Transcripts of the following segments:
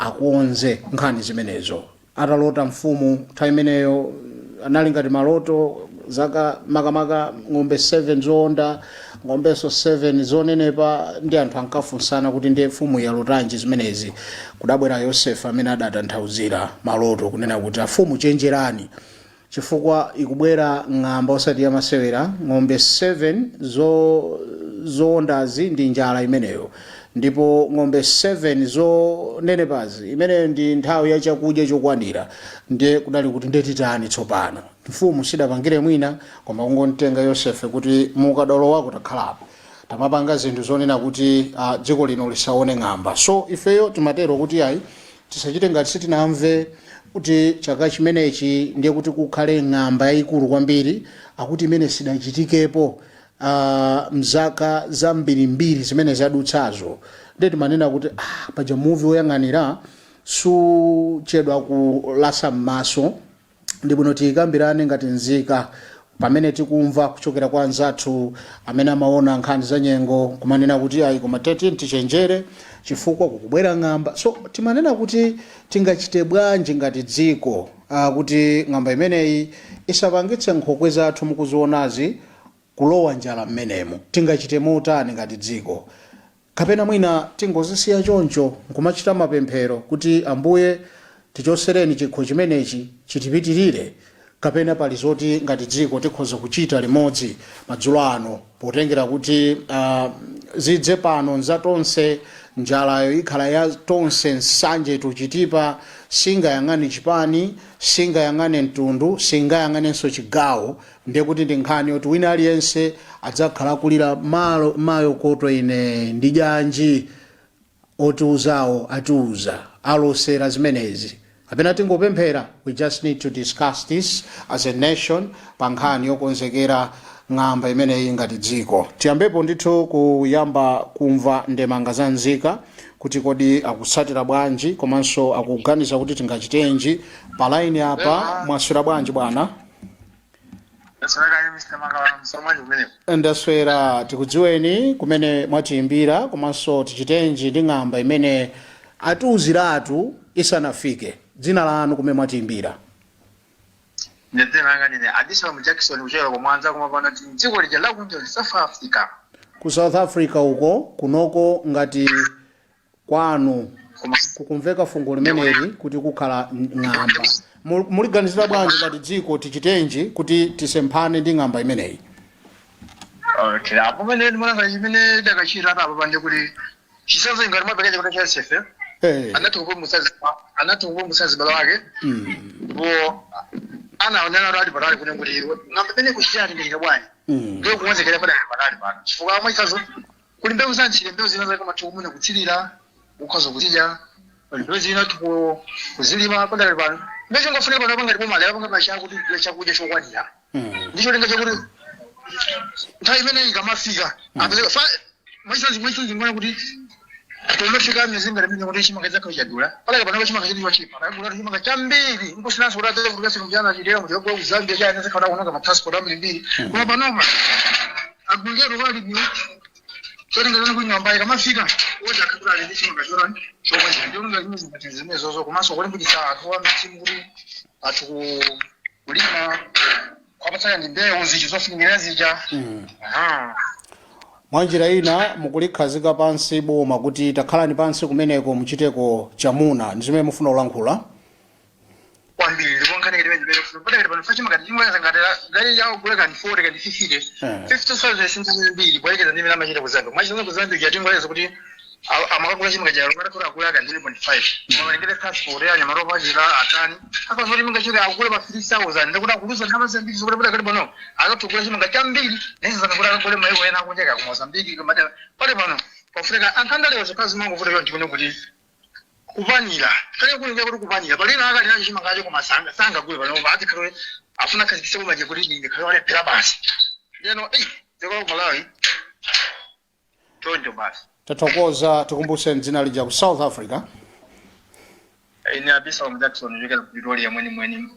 Akonze nkhani zimenezo. Atalota mfumu nthawi imeneyo anali ngati maloto zaka makamaka ng'ombe 7 zoonda, ng'ombenso 7 zonenepa, ndi anthu ankafunsana kuti ndiye mfumu yalotanji zimenezi. Kudabwera Yosefe amene adatanthauzira maloto kunena kuti, "Afumu, chenjerani, chifukwa ikubwera ng'amba osati yamasewera. Ng'ombe 7 zowondazi ndi njala imeneyo, ndipo ng'ombe 7 zonenepazi, imeneyo ndi nthawi ya chakudya chokwanira." Ndiye kudali kuti, "Ndetitani tsopano?" Mfumu sidapangire mwina koma kungotenga Yosefe kuti, "Mukadolo wako takhalapo, tamapanga zinthu zonena kuti dziko lino lisaone ng'amba." So ifeyo timatero kuti ayi, tisachite ngati sitinamve kuti chaka chimenechi ndiye kuti kukhale ng'amba yayikulu kwambiri, akuti imene sidachitikepo mzaka zambirimbiri zimene zadutsazo. Ndiye timanena kuti paja muvi woyang'anira suchedwa kulasa m'maso. Ndi bwino tiyikambirane ngati nzika pamene tikumva kuchokera kwa anzathu amene amaona nkhani za nyengo kumanena kuti ayi, koma teti tichenjere chifukwa kukubwera ng'amba. So timanena kuti tingachite bwanji ngati dziko kuti ng'amba imeneyi isapangitse nkhokwe zathu mukuzionazi kulowa njala mmenemo? Tingachite motani ngati dziko? Kapena mwina tingozisiya choncho nkumachita mapemphero kuti, "Ambuye, tichosereni chikho chimenechi chitipitirire"? Kapena pali zoti ngati dziko tikhoza kuchita limodzi madzulo ano, potengera kuti zidze pano nzatonse, njalayo ikhala ya tonse? Nsanje tuchitipa singayang'ane chipani, singayang'ane mtundu, singayang'anenso chigawo. Ndiye kuti ndi nkhani yoti wina aliyense adzakhala kulira malo mayo koto ine ndidyanji. Otiuzawo atiuza, alosera zimenezi, kapena tingopemphera? We just need to discuss this as a nation pa nkhani yokonzekera ng'amba imeneyi ngati dziko. Tiyambepo ndithu kuyamba kumva ndemanga za nzika kuti kodi akutsatira bwanji komanso akuganiza kuti tingachitenji. Pa line apa, mwaswera bwanji bwana? Ndaswera, Mr. Makala, msomali kumeneko. Ndaswera. Tikudziweni, kumene mwatiyimbira, komanso tichitenji ndi ng'amba imene atiuziratu isanafike? Dzina lanu, kumene mwatiyimbira? Ine dzina langa ndine Adison Jackson, kuchokera kumwanza, koma pano tili mdziko lija lakunja, South Africa. Ku South Africa uko. Kunoko ngati kwanu Koma kukumveka fungo limeneli kuti kukhala ng'amba, muliganizira bwanji ngati dziko? Tichitenji kuti tisemphane ndi ng'amba imeneyi? Okay, apo pamene ndimaona chimene dakachita apo pande kuti chisanzo ngati mwapeka chakula cha Yosefe, anati kupulumutsa zibalo wake, ndipo anaonana ali patali kuti ng'amba imene kuchitati ndikira bwanji. Ndiye kukonzekera padali patali pano, chifukwa mwachitsanzo kuli mbewu za nthire, mbewu zina zake mathu kumene kutsirira ukhoza kuzidya, pali mbewu zina tuku kuzilima padali pano. Mbewu zingofunika pano pangati boma lero panga chakuti kugula chakudya chokwanira, ndicho linga chakuti nthawi imene ikamafika apezeka fa. Mwachitsanzo ngona kuti pomafika myezi ngati imene kuti chimanga chakho chadula, palaka pano chimanga chedu chochipa, akagula chimanga chambiri, nkusinanso kuti adza kuti kasiku chidera munthu yogula ku Zambia chani, azakhala kuononga ma transport ambirimbiri. Koma panopa aguliro kwalimiwa cholinga kuti ng'amba ikamafika woti akakula ali ndi chimanga chorani chokwanira. Ndiyo linga zimene zingati zimenezozo, komanso kulimbikitsa anthu a mitimu kuti anthu kulima kwapatsana ndi mbewu zija zofunikira zija. Aha. Mwanjira ina mukulikhazika pansi boma kuti takhalani pansi kumeneko, muchiteko chamuna, ndi zimene mufuna kulankhula? Kwambiri, ndipo nkhani imene imene padakati pano chimanga chimweza ngati gari yawo gula kani 40 kani 50, 50,000 sinthu mbiri poyerekeza ndi imene amachita ku Zambia. Mwachitsanzo ku Zambia chatingoleza kuti amakagula chimanga cha akakula akula kani 3.5, koma ngati transport ya nyamaropa chira atani akazoti chimanga chake akugula pa 3000, ndikuti akuluza ndalama zambiri. Zokuti padakati pano akatugula chimanga chambiri nezi zakagula akagule maiko ena akunjeka ku Mozambique kumati pali pano pafunika anthu zokhala zimangovuta chonchi kuno kuti kupanira kale kulinga kuti kupanira palina akali nacho chimangacho koma sanga sangagule pano azikhale afuna khazikise kumaje kuti ine ndikhale walephera basi. Ndeno ei, dziko la Malawi choncho basi. Tathokoza. Tikumbuseni dzina lija ku South Africa. Ine Absalom Jackson, kuchokera ku Pretoria mweni mweni.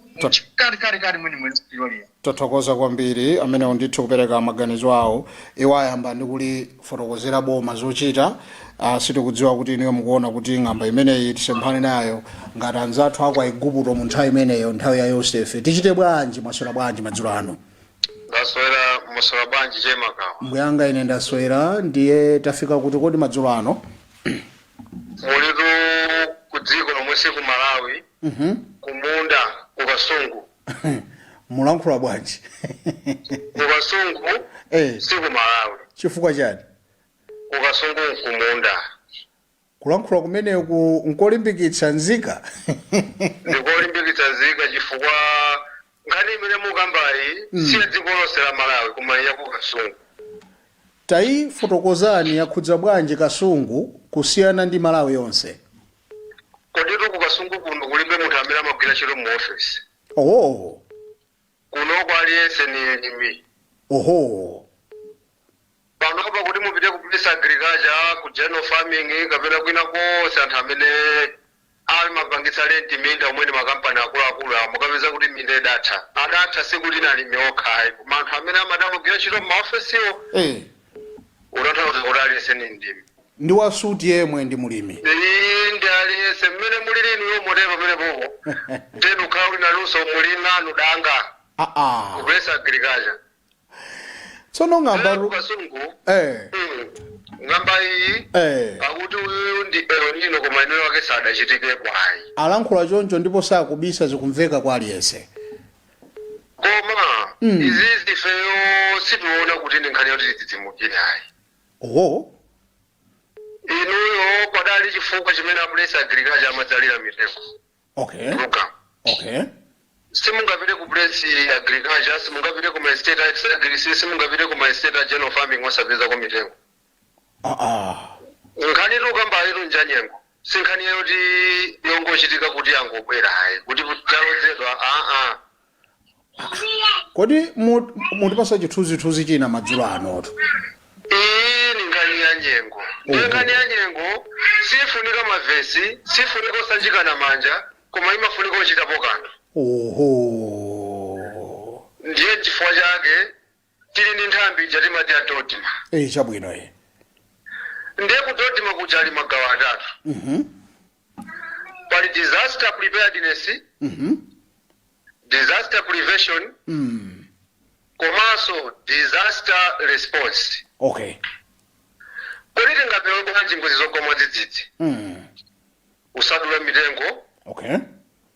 Kali kali kali mweni mweni Pretoria. Tathokoza kwambiri. Amenewo ndithu kupereka maganizo awo. Iwo ayamba ndi kulifotokozera boma zochita. Sitikudziwa kuti inuyo mukuona kuti ng'amba imeneyi tisemphane nayo ngati anzathu aku Aigupto mu nthawi imeneyo, nthawi ya Yosefe, tichite bwanji? Mwaswera bwanji madzulo ano? Ndaswera. Mwaswera bwanji, chemakawa? Mbuyanga, ine ndaswera. Ndiye tafika kuti kodi madzulo ano? Mulitu ku dziko lomwe si ku Malawi, kumunda ku Kasungu. Mulankhula bwanji? Ku Kasungu, si ku Malawi. Chifukwa chani? Ku Kasungu nkumunda. Kulankhula kumeneku nkolimbikitsa nzika. Ndikolimbikitsa nzika chifukwa nkhani imene mukambayi si ya dziko lonse la Malawi, koma ya ku Kasungu. Tayifotokozani, yakhudza bwanji Kasungu kusiyana ndi Malawi yonse? Koditu ku Kasungu kuno kulibe munthu amene amagwira ntchito mu office. Kunoko aliyense ni mlimi. Panopa kuti mupite ku Place Agriculture, ku General Farming kapena kwina konse, anthu amene amapangitsa rent minda, omwe ndi makampani akuluakulu awo, mukapeza kuti minda idatha. Adatha sikuti inalimi okha ayi, koma anthu amene amadamagwira ntchito m'maofesiwo. Utanthauza kuti aliyense ni mlimi. Ndi wasuti yemwe ndi mulimi. Ndi aliyense mmene mulili inuyo motero pamene popo tenu kukhala kuti nanunso muli nanu danga ku Place Agriculture. Tsono ng'amba ku Kasungu, ng'amba iyi, akuti uyu ndi El Nino, koma inuyo wake sadachitikepo ayi. Alankhula choncho ndipo sakubisa, zikumveka kwa aliyense. Koma izizi ifeyo sitiona kuti ndi nkhani yoti tidzidzimukire ayi. Inuyo, padali chifukwa chimene a Place Agriculture amadzalira mitengo program. Simungapite ku Place Agriculture, simungapite ku ma estate a agric, simungapite ku ma estate a General Farming osapezako mitengo. Nkhani tukambayitu njanyengo, si nkhani yoti yongochitika kuti yangobwera ayi, kuti talodzedwa, aa. Kodi mutipasa chithunzithunzi china madzulo anotu? Iyi ni nkhani ya nyengo. Ndiye nkhani ya nyengo sifunika mavesi, sifunika osanjikana manja, koma imafunika ochitapo kanthu. Ndiye chifukwa chake tili ndi nthambi ija timati ya DoDMA. Chabwino eh. Ndiye ku DoDMA kuja ali magawo atatu. Pali disaster preparedness, disaster prevention, komanso disaster response. Kodi tingapewe bwanji ngozi zogwa mwadzidzidzi? Usadula mitengo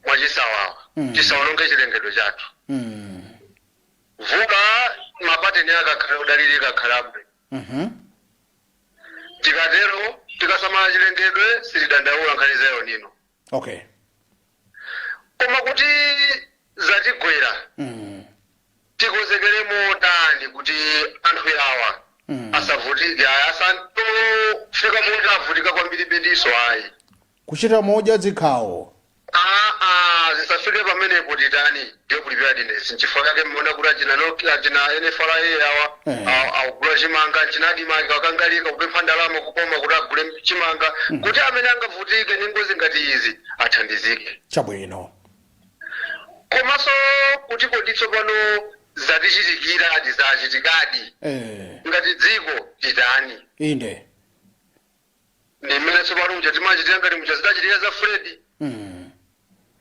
mwachisawawa, tisaononge chilengedwe chathu. Mvula ma pattern akakhala odalirika, akhalabe. Tikatero, tikasamala chilengedwe, sitidandaula nkhani za El Nino. Koma kuti zatigwera, tikonzekere motani kuti anthu awa asavutike ayi, asantofika moti avutika kwambiri bendiso ayi? Kuchita modya zikhawo. Aa, zisafike pamenepo, titani? Ndiyo preparedness. Nchifukwa chake mmaona kuti achina NOCMA, achina NFRA awa akugula chimanga, achina ADMARC akangalika kupempha ndalama kuboma kuti agule chimanga, kuti amene angavutike ndi ngozi ngati izi athandizike. Komanso kuti kodi tsopano zatichitikiradi, zachitikadi, ngati dziko titani? Ndi mmene tsopano muja timachitira ngati muja zidachitika za Freddy.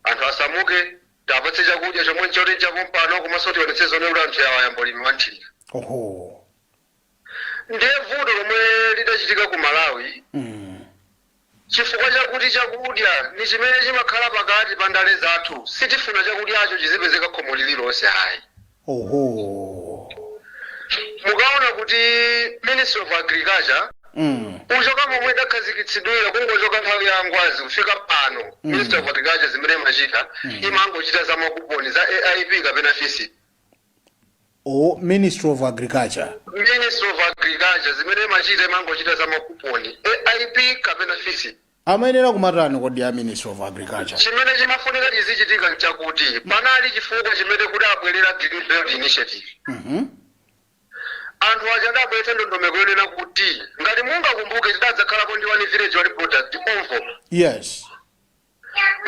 Anthu asamuke, tapatse chakudya chomwe nchoti nchapompano, komanso tionetse zone kuti anthu awa ayamba ulimi wa nthirira. Ndiye vuto lomwe lidachitika ku Malawi, chifukwa chakuti chakudya ni chimene chimakhala pakati pa ndale zathu, sitifuna chakudyacho chizipezeka khomo lililonse ayi. Mukaona kuti Ministry of Agriculture, kuchoka momwe idakhazikitsidwira, kungochoka nthawi ya Ngwazi kufika pano, Ministry of Agriculture zimene imachita, imangochita za makuponi, za AIP kapena FISP. Oh, Ministry of Agriculture. Ministry of Agriculture zimene imachita, imangochita za makuponi, AIP kapena FISP. Amayenera kumatani kodi a Ministry of Agriculture? Chimene chimafunika chizichitika nchakuti panali chifukwa chimene kuti abwerera Green Belt Initiative. Anthu aja adabweretsa ndondomeko yonena kuti, ngati mungakumbuke, tidadzakhalapo ndi One Village One Product, OVOP.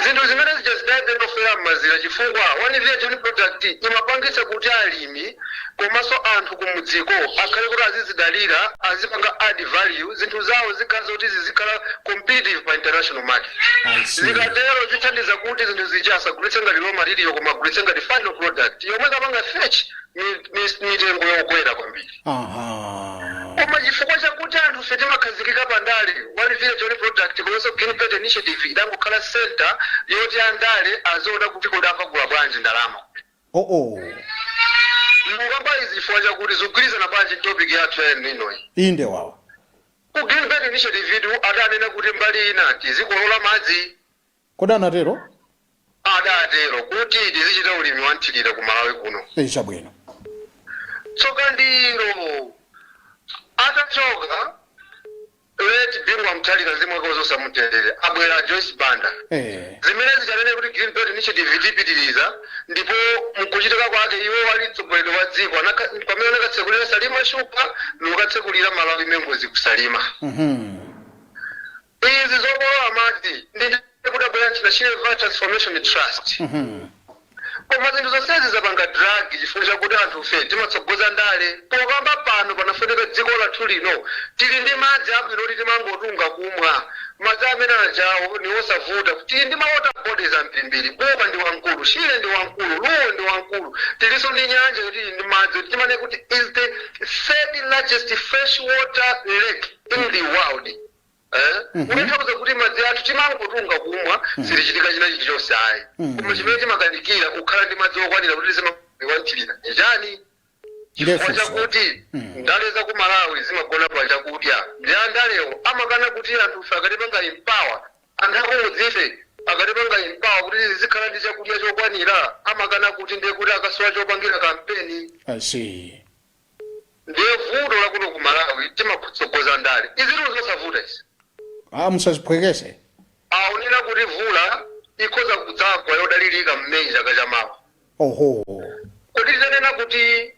Zinthu zimene zija zidayambira kufera m'mazira, chifukwa One Village One Product imapangitsa kuti alimi komanso anthu kumudziko akhale kuti azizidalira, azipanga add value, zinthu zawo zikhala zoti zizikhala competitive pa international market. I see. Zikatero zithandiza kuti zinthu zija asagulitse ngati raw material, koma agulitse ngati final product yomwe kapanga fetch mitengo yokwera kwambiri. Koma chifukwa chakuti anthu fe timakhazikika pandale, One Village One Product komanso Green Belt Initiative idangokhala center yoti andale aziona kuti kodi apagula bwanji ndalama. Oh. Mukamba izi chifukwa chakuti zikugwirizana bwanji topic yathu ya inoyi? Inde wawa. Ku Green Belt Initiative itu adanena kuti mbali ina tizikolola madzi. Kodi anatero? Adatero kuti tizichita ulimi wa nthirira ku Malawi kuno. Eh, chabwino. Tsoka ndilo, atachoka late Bingu wa Mutharika, mzimu wake usamutendere, abwera Joyce Banda. Zimene zichanene kuti Green Belt Initiative itipitiriza, ndipo mkuchitika kwake iwo wali mtsogoleri wa dziko pamene anakatsekulira Salima Sugar, nikukatsekulira Malawi Mangoes kuSalima. Izi zokolola madzi ndi kuti abwera nchina Shire Transformation Trust. Koma zinthu zonsezi zapanga drag chifukwa chakuti anthu fe timatsogoza ndale. Pokamba pano panafunika dziko lathu lino tili ndi madzi abwino kuti timangotunga kumwa. Madzi amene ajawo ni osavuta. Tili ndi ma water bodies ambirimbiri. Bua ndi wamkulu, Shire ndi wamkulu, Luo ndi wamkulu. Tilinso ndi nyanja yoti ili ndi madzi, timane kuti is the third largest fresh water lake in the world, eh? Kutanthauza kuti madzi athu timangotunga kumwa, silichitika china chilichonse ayi. Koma chimene timakanikira kukhala ndi madzi okwanira kuti tizimawanthirira ni chani? Chifukwa Ndefunso. chakuti ndale za ku Malawi zimagona pa chakudya, ndi andalewo amakana kuti anthu ife akatipanga empower, anthu akumudzife akatipanga empower kuti zizikhala ndi chakudya chokwanira, amakana kuti ndiye kuti akasowa chopangira kampeni. I see. Ndiye vuto lakuno ku Malawi, timakutsogoza ndale. Izitu zosavuta izi. Ah, musaziphwekese. Aunena kuti vula ikhoza kudzagwa yodalirika mmeyi chaka chamawa. Kodi titanena kuti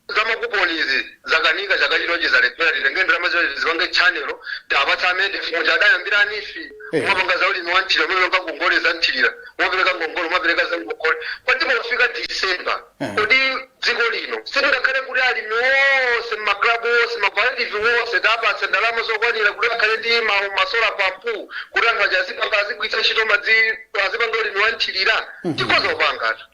zamakuponi izi zakanika chaka chinochi, zalephera, titenge ndalama zino zipange channel, tapatsa amene tifunja adayambira a NEEF, umapanga za ulimi wa nthirira, umapereka ngongole za nthirira, umapereka ngongole, umapereka za ngongole, kodi pofika December, kodi dziko lino sitingakhale kuti alimi onse, mmaklabu onse, macooperative wonse tapatsa ndalama zokwanira kuti akhale ndi ma solar pump, kuti anthu aja azipanga, azigwiritsa ntchito madzi, azipanga ulimi wa nthirira? Tikhoza kupangatu.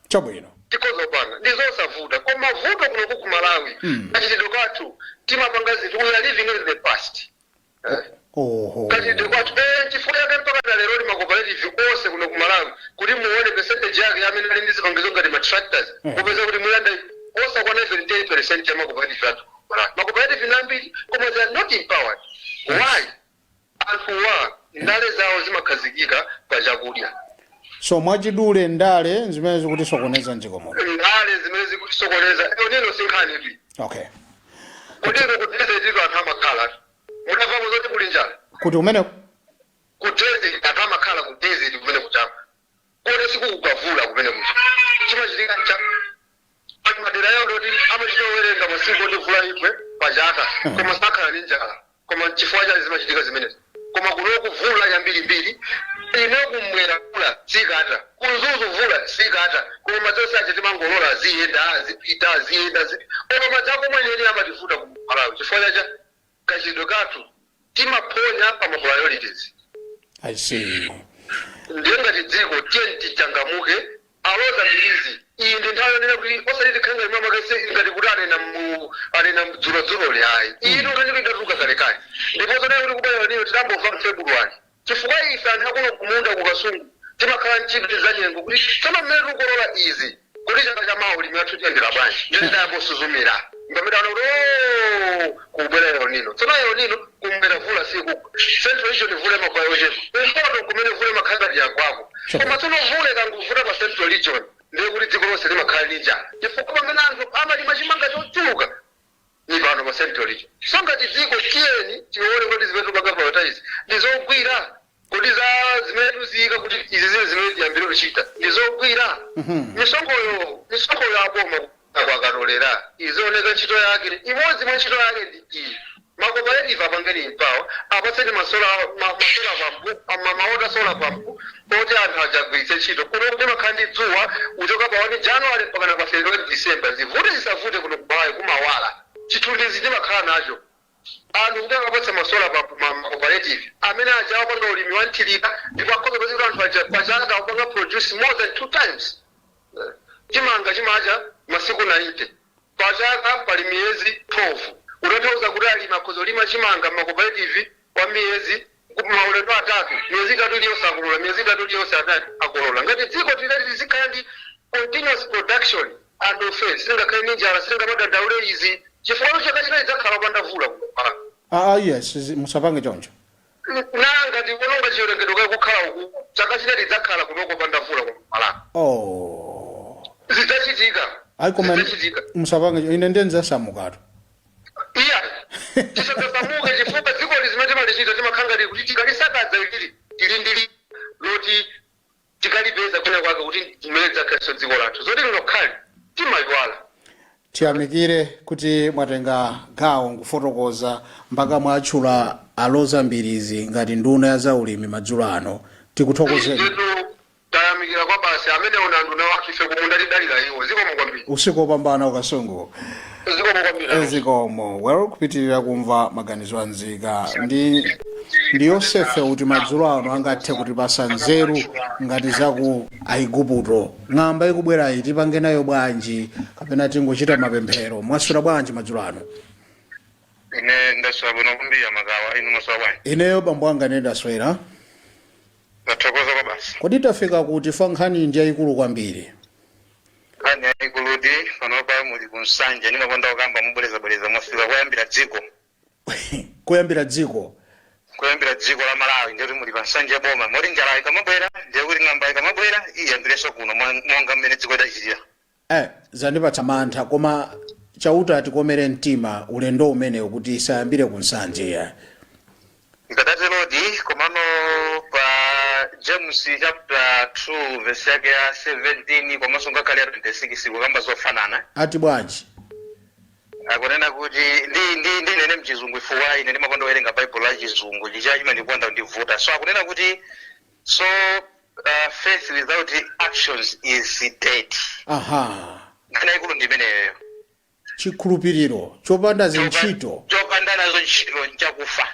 Tikhoza kupanga, ndi zosavuta. Koma vuto kunoku ku Malawi, kachitidwe kathu, timapanga zinthu, we are living in the past, eh? Kachitidwe kwathu, eh, chifukwa chake mpaka na lero ma cooperative onse kuno ku Malawi, kuti muone percentage yake amene ali ndi zipangizo ngati ma tractors, kupeza kuti muyanda osakwana even 10% ya ma cooperative athu ku Malawi. Ma cooperative nambiri, koma they are not empowered. Why? Anthuwa ndale zawo zimakhazikika pa chakudya. So mwachidule, ndale zimene zikutisokoneza mdziko muno. Ndale zimene zikutisokoneza. El Nino sinkhani. Kodi ino ku desert ito anthu amakhala, mudamvapo zoti kuli njala? Kuti umeneko? Ku desert, anthu amakhala ku desert kumene kuchapa, kodi sikukugavula kumene kucha? Chimachitika ncha pali madera yawo ndoti amachita owerenga masiku oti vula igwe pachaka, koma sakhala ndi njala. Koma chifukwa chani zimachitika zimenezi? Koma kunoku vula yambirimbiri. Ine kumwera vula sikata, kuMzuzu vula sikata, koma madzi onse aja timangolola aziyenda, azipita, aziyenda, azipita. Koma madzi akomwe enieni amativuta ku Malawi chifukwa chacha kachitidwe kathu, timaphonya pa ma priorities. I see. Ndiye ngati dziko tiye tichangamuke. Aloza Mbilizi, iyi ndi nthawi yonena kuti osati tikhale ngati mwamakese, ngati kuti anena mu anena dzulodzuloli ayi. Iyi nkhani kuti idatuluka kalekale, ndipo zonena kuti kubwera niyo tidambomva m'February, chifukwa ife anthu akuno kumunda kuKasungu timakhala mchidwi za nyengo, kuti tsono mmene tikukolola izi, kuti chaka cha mawa ulimi wathu tiyendera bwanji? Ndiye tidayambosuzumira pamene taona kuti, "Oh, kubwera El Nino." Tsono El Nino, kumwera vula sikugwa, Central Region vula imagwa yochepa, kumpoto kumene vula imakhala ngati yagwako. Koma tsono vula ikangovuta pa Central Region, ndiye kuti dziko lonse limakhala ndi njala, chifukwa pamene anthu amalima chimanga chochuluka ni pano pa Central Region. So ngati dziko tiyeni tione kuti zimene tikupanga prioritize ndi zogwira. Kodi za zimene tuziyika kuti izi zile zimene tiyambire kuchita ndi zogwira? Misonkhoyo aboma kwakatolera izioneka ntchito yake. Imodzi mwa ntchito yake ndi iyi. Ma cooperative apangeni empower, apatseni ma solar pump, ma water solar pump oti anthu aja agwiritse ntchito. Kuno kumakhala ndi dzuwa kuchoka pa 1 January mpaka pa 31 December. Zivute zisavute, kuno kumalawi kumawala, chithunzi timakhala nacho. Anthu kuti akapatsa ma solar pump ma cooperative amene aja apanga ulimi wa nthirira, ndipo akhoza kuti anthu aja pachaka akupanga produce more than two times. Chimanga chimacha masiku 90 pachaka, pali miyezi 12. Utanthauza kuti alimi akhoza kulima chimanga ma cooperative kwa miyezi, maulendo atatu, miyezi 3 iliyonse akolola, miyezi 3 iliyonse atatu akolola. Ngati dziko tilati tizikhala ndi continuous production, anthu ife sitingakhale ndi njala, sitingamadandaule izi, chifukwa chaka chino idzakhala opanda mvula kuno. Ah, yes, musapange choncho. Nanga tikuononga chiwerengero kukhala uku, chaka chino tidzakhala kunoko opanda mvula kuno Malawi. Oh. Zidzachitika. Ayi, koma Zidzachitika. musapange, ine ndiye nzasamukatu. Iya, tisadzasamuke, chifukwa dziko lizimene timalichita timakhala ngati kuti tikalisakaza ilili, tili ndili loti tikalipeza kwina kwake kuti zimene dzakhalenso dziko lathu zoti linokhale timayiwala. Tiyamikire kuti mwatenga gawo nkufotokoza, mpaka mwatchula aloza mbirizi ngati nduna ya zaulimi madzulo ano. Tikuthokozeni. Zetu tayamikira kwa basi amene una nduna wathu, ife kumunda tidalira iwo. Zikomo kwambiri. Usiku wopambana, ukasungu. Zikomo kwambiri. Zikomo. Well, kupitirira kumva maganizo anzika ndi Yosefe kuti madzulo ano angathe kutipasa nzeru ngati zaku Aigupto. Ng'amba ikubwerayi tipange nayo bwanji, kapena tingochita mapemphero? Mwaswera bwanji madzulo ano? Ine ndaswera bwino kwambiri, Amakawa. Inu mwaswera bwanji? Ineyo, bambo anga, ine ndaswera. Ndathokoza kwa basi. Kodi tafika kuti? Fa nkhani ndi yayikulu kwambiri. Nkhani yayikuludi. Panopa muli kunsanje, ndimakonda kukamba mubwerezabwereza. Mwafika kuyambira dziko. Kuyambira dziko. Kuyambira dziko la Malawi, ndiyoti muli pa Nsanje ya boma, moti njala ikamabwera, ndiye kuti ng'amba ikamabwera iyambirenso kuno, monga mmene dziko lidachitira. Zandipatsa mantha, koma Chauta atikomere mtima ulendo umenewu kuti isayambire ku Nsanje ya. Nkadaterodi, komano pa James chapter 2 verse yake ya 17 komanso ngakhale ya 26 kukamba zofanana. Ati bwanji? Akunena kuti ndinene mchizungu chifukwa ine ndimakonda kuwerenga Baibulo la Chizungu, Chichewa chimandikonda kundivuta. So akunena kuti so faith without actions is dead. Nkhani yayikulu ndi imeneyoyo. Chikhulupiriro chopanda zintchito. Chopanda nazo ntchito nchakufa.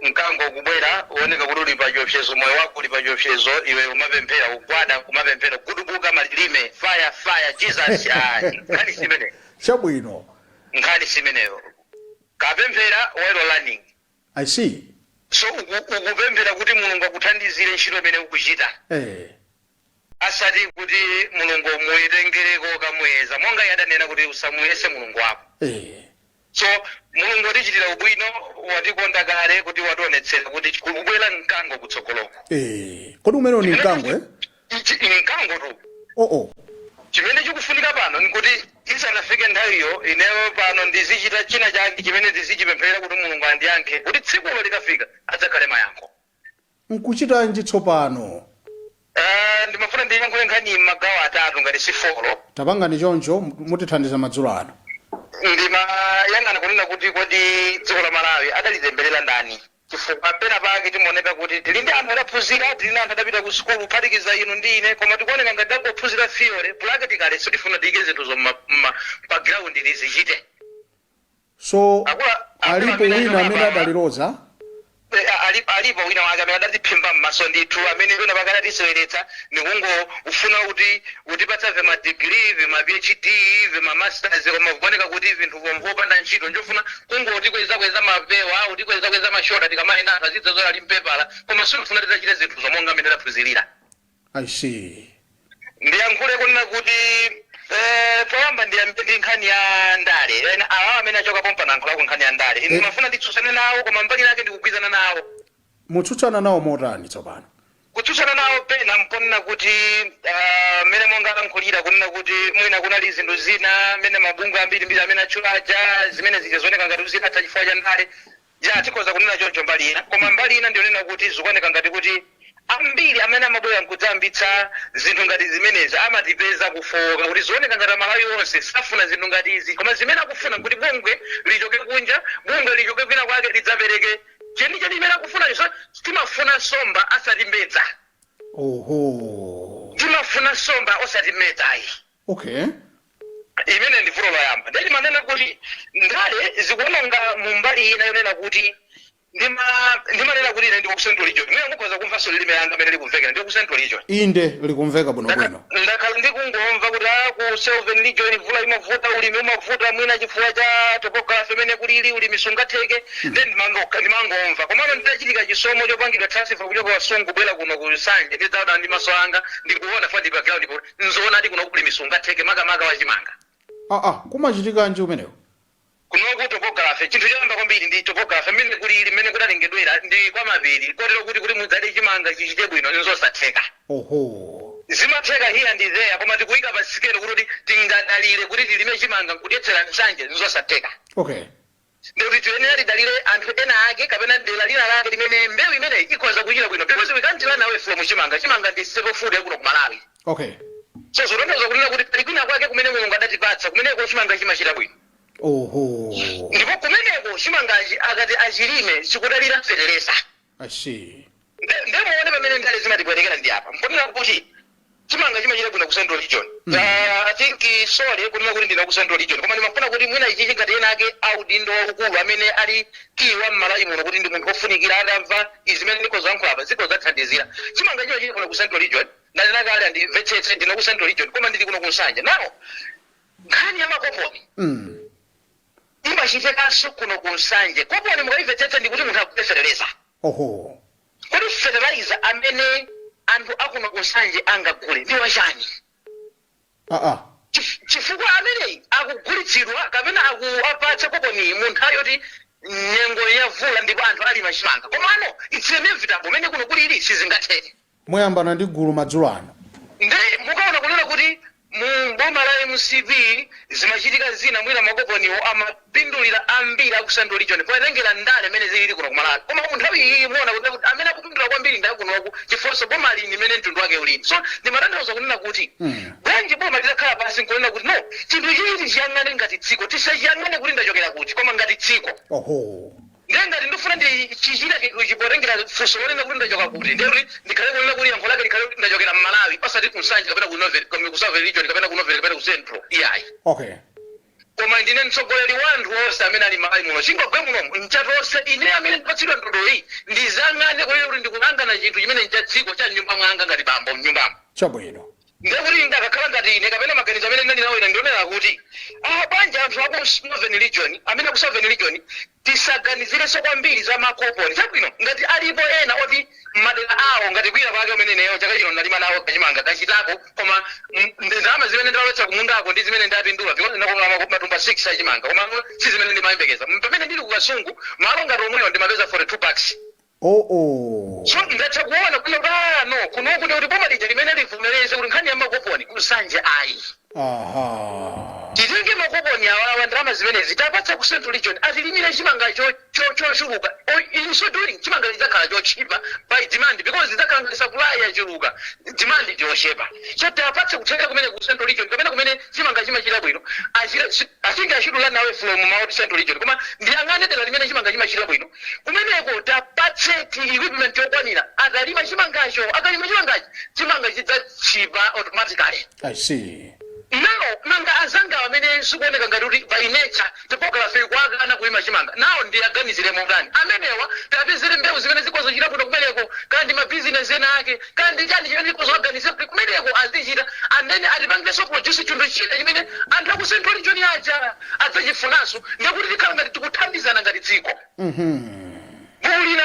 Mkango kubwera, uoneka kuti uli pa chiopsezo, moyo wako uli pa chiopsezo, iwe umapemphera, ugwada kumapemphera, gudubuka malilime, "Fire, fire, Jesus!" Ayi, nkhani simeneyo. Nkhani simeneyo. Kapemphera while running. I see. So ukupemphera kuti Mulungu akuthandizire ntchito imene ukuchita, asati kuti Mulungu muyetengereko kamuyeza, monga iye adanena kuti usamuyese Mulungu wako. So Mulungu watichitira ubwino, watikonda kale kuti wationetsera kuti kubwera mkango kutsogoloko. Kodi umenewo ni mkango, eh? Mkango tu. Oh. Chimene chikufunika pano nikuti isanafike nthawiyo, ineyo pano ndizichita china chake chimene ndizichipemphera kuti Mulungu andiyankhe, kuti tsikulo likafika adzakhale mayankho. Nkuchitanji tsopano? Ndimafuna ndiyankhule nkhani m'magawo atatu ngati si four. Tapangani choncho, mutithandiza madzulo ano. Ndimayang'ana kunena kuti kodi dziko la Malawi adalitemberera ndani? Chifukwa pena pake timaoneka kuti tili ndi anthu adaphunzira, tili ndi anthu adapita ku sukulu, kuphatikiza inu ndi ine, koma tikuoneka ngati tangophunzira theory, practically sitifuna tiyike zinthuzo pa ground tizichite. So Akulu alipo amene wina achoka amene apa. adaliloza. Alipo wina wake amene adatiphimba m'maso ndithu, amene pena pake adatiseweretsa nikungofuna kuti utipatsa vema degree, vema PhD, vema masters, koma kuoneka kuti vinthu vopanda ntchito, njofuna kungotikwezakweza mapewa, utikwezakweza mashoda, tikamayenda anthu azidzazola ali mpepala, koma sitifuna titachita zinthu monga amene taphunzirira. I see. Ndiyankhule kunena kuti poyamba ndiyambe ndi nkhani ya ndale. Ena awawa amene achoka pompa nayankhulako nkhani ya ndale, ine ndimafuna nditsutsane nawo, koma mbali yake ndikugwizana nawo. Mutsutsana nawo motani tsopano? Kutsutsana nawo pena mponena kuti mmene monga alankhulira kunena kuti mwina kunali zinthu zina mmene mabungwe ambirimbiri amene atchulaja, zimene zija zioneka ngati zidatha chifukwa cha ndale. Ya, tikhoza kunena choncho mbali ina, koma mbali ina ndionena kuti zikuoneka ngati kuti Ambiri amene amabwera nkudzayambitsa zinthu ngati zimenezi amatipeza kufoka, kuti zioneka ngati Amalawi onse safuna zinthu ngati izi, koma zimene akufuna nkuti bungwe lichoke kunja, bungwe lichoke kwina kwake, lidzapereke chenicheni chimene akufunacho. So timafuna somba asati mbedza. Timafuna somba osati mbedza ayi. Imene ndi vuto loyamba. Ndiye timanena kuti ndale zikuononga mu mbali ina yonena kuti ndimanena kuti ine ndi ku Central Region. Mwina mukhoza kumvanso lilime langa amene likumvekera, ndi ku Central Region. Inde, likumveka bwinobwino. Ndakhala ndikungomva kuti ku Southern Region mvula imavuta, ulimi umavuta, mwina chifukwa cha topography imene kulili, ulimi sungatheke. Then ndimangomva, komano nditachitika chisomo chopangidwa transfer kuchoka Kasungu kubwera kuno ku Nsanje, ndidzaona ndi maso anga, ndikuona fa ndi pa ground po, nzoonadi, kuno ulimi sungatheke, makamaka wachimanga. Aa, kumachitikanji kumeneko? Kunoku topography, chinthu choyamba kwambiri ndi topography mmene kulili, mmene kudalengedwera ndi kwa mapiri, kotero kuti mudzale chimanga chichite bwino nzosatheka. Zimatheka here and there, koma tikuyika pa sikelo kuti tingadalire kuti tilime chimanga nkudyetsera Nsanje, nzosatheka. Ndikuti tiyenera tidalire anthu ena ake kapena dera lina lake limene mbewu imeneyi ikhoza kuchita bwino, because we can't run away from chimanga. Chimanga ndi staple food yakuno ku Malawi. So zotanthauza kunena kuti pali kwina kwake kumene Mulungu adatipatsa, kumeneko chimanga chimachita bwino. Ndipo kumeneko chimangachi akati achilime chikudalira fetereza. I see. Ndemuone pamene ndale zimatibwerekera ndi apa, mponena kuti chimanga chimachita bwino ku Central Region. I think, sorry kunena kuti ndina ku Central Region, koma ndimafuna kuti mwina ichichi ngati ena ake audindo waukulu amene ali kiwa m'Malawi muno, kuti ndi munthu wofunikira, atamva izi zimene ndikozoyankhula apa zikozathandizira. Chimanga chimachita bwino ku Central Region, ndanena kale, andimvetsetse, ndina ku Central Region koma ndili kuno ku Nsanje. Now, nkhani ya makoponi imachitikanso kuno ku Nsanje. Koponi mukayimvetsetsa ndikuti munthu agule fetereza. Kodi fertilizer amene anthu akuno ku Nsanje angagule ndi wachani? Chifukwa ameneyi akugulitsidwa kapena akuapatsa koponi mu nthawi yoti nyengo yavula ndipo anthu alima chimanga, komano it's inevitable, mene kuno kulili sizingatheke. Muyambana ndi gulu madzulo ano. Ndi mukaona kunena kuti mu boma la MCP zimachitika zina, mwina makoponiwo amapindulira ambiri aku Central Region poyatengera ndale imene zilili kuno kumalawi, koma mu nthawi iyi muona kuti amene akupindula kwambiri ndi akunoku, chifukwanso boma lini imene mtundu wake ulili. So ndimatanthauza kunena kuti bwanji boma litakhala pansi nkunena kuti no, chinthu chichi tichiyang'ane ngati dziko, tisachiyang'ane kuti ndachokera kuti, koma ngati dziko. Ndiye ngati ndifuna ndichichita chinthu chipotengera funso lonena kuti ndachoka kuti, ndiye kuti ndikhale kunena kuti yankho lake likhale kuti ndachokera m'Malawi, osati ku Nsanje kapena ku Northern, ku Southern Region kapena ku Northern kapena ku Central, iyayi. Koma ndine mtsogoleri wa anthu onse amene ali Malawi muno. Chingogwe munomu nchatonse. Ine amene ndipatsidwa ndodoyi ndizang'ane kunena kuti ndikulangana chinthu chimene ncha dziko, cha mnyumba mwanga ngati bambo mnyumbamo. Ndiye kuti ndakakhala ngati ine kapena maganizo amene ndinali nawo ine ndionera kuti bwanji anthu aku Northern Region, amene aku Southern Region, tisaganizirenso kwambiri za makoponi. Chabwino, ngati alipo ena oti madera awo ngati kwina kwake umene ineyo chaka chino ndalima nawo kachimanga kachitako, koma ndalama zimene ndalowetsa kumundako ndi zimene ndapindula, because ndakolola matumba 6 achimanga, koma si zimene ndimayembekeza. Pamene ndili ku Kasungu, malo ngati omweyo ndimapeza 42 bags. So ndatha kuona kuti no, kunoku ndi kuti boma lija limene livomereze kuti nkhani ya makoponi kusanje ayi. Titenge makoponi awawa, ndalama zimenezi tapatsa ku Central Region, atilimire chimanga chochuluka. In so doing, chimanga chidzakhala chochipa by demand, because zidzakhala ngati supply yachuluka, demand ndiyochepa. So tapatse kuthekera kumene ku Central Region kapena kumene chimanga chimachita bwino. I think I should run away from Mount Central Region, koma ndiyang'ane dera limene chimanga chimachita bwino. Kumeneko tapatse ti equipment yokwanira, atalima chimangacho, akalima chimangachi, chimanga chidzachipa automatically. I see. Now, nanga azanga amene zikuoneka ngati kuti by nature topography kwakana kulima chimanga, nawo ndiyaganizire motani amenewa? Tapezere mbewu zimene zikozochita bwino kumeneko, kandi mabizinesi ena ake, kandi chani chimene chikozowaganizira kuti kumeneko azichita, and then atipangirenso produce chinthu china chimene anthu aku Central Region aja adzachifunanso. Ndekuti tikhala ngati tikuthandizana ngati dziko. Buku lina,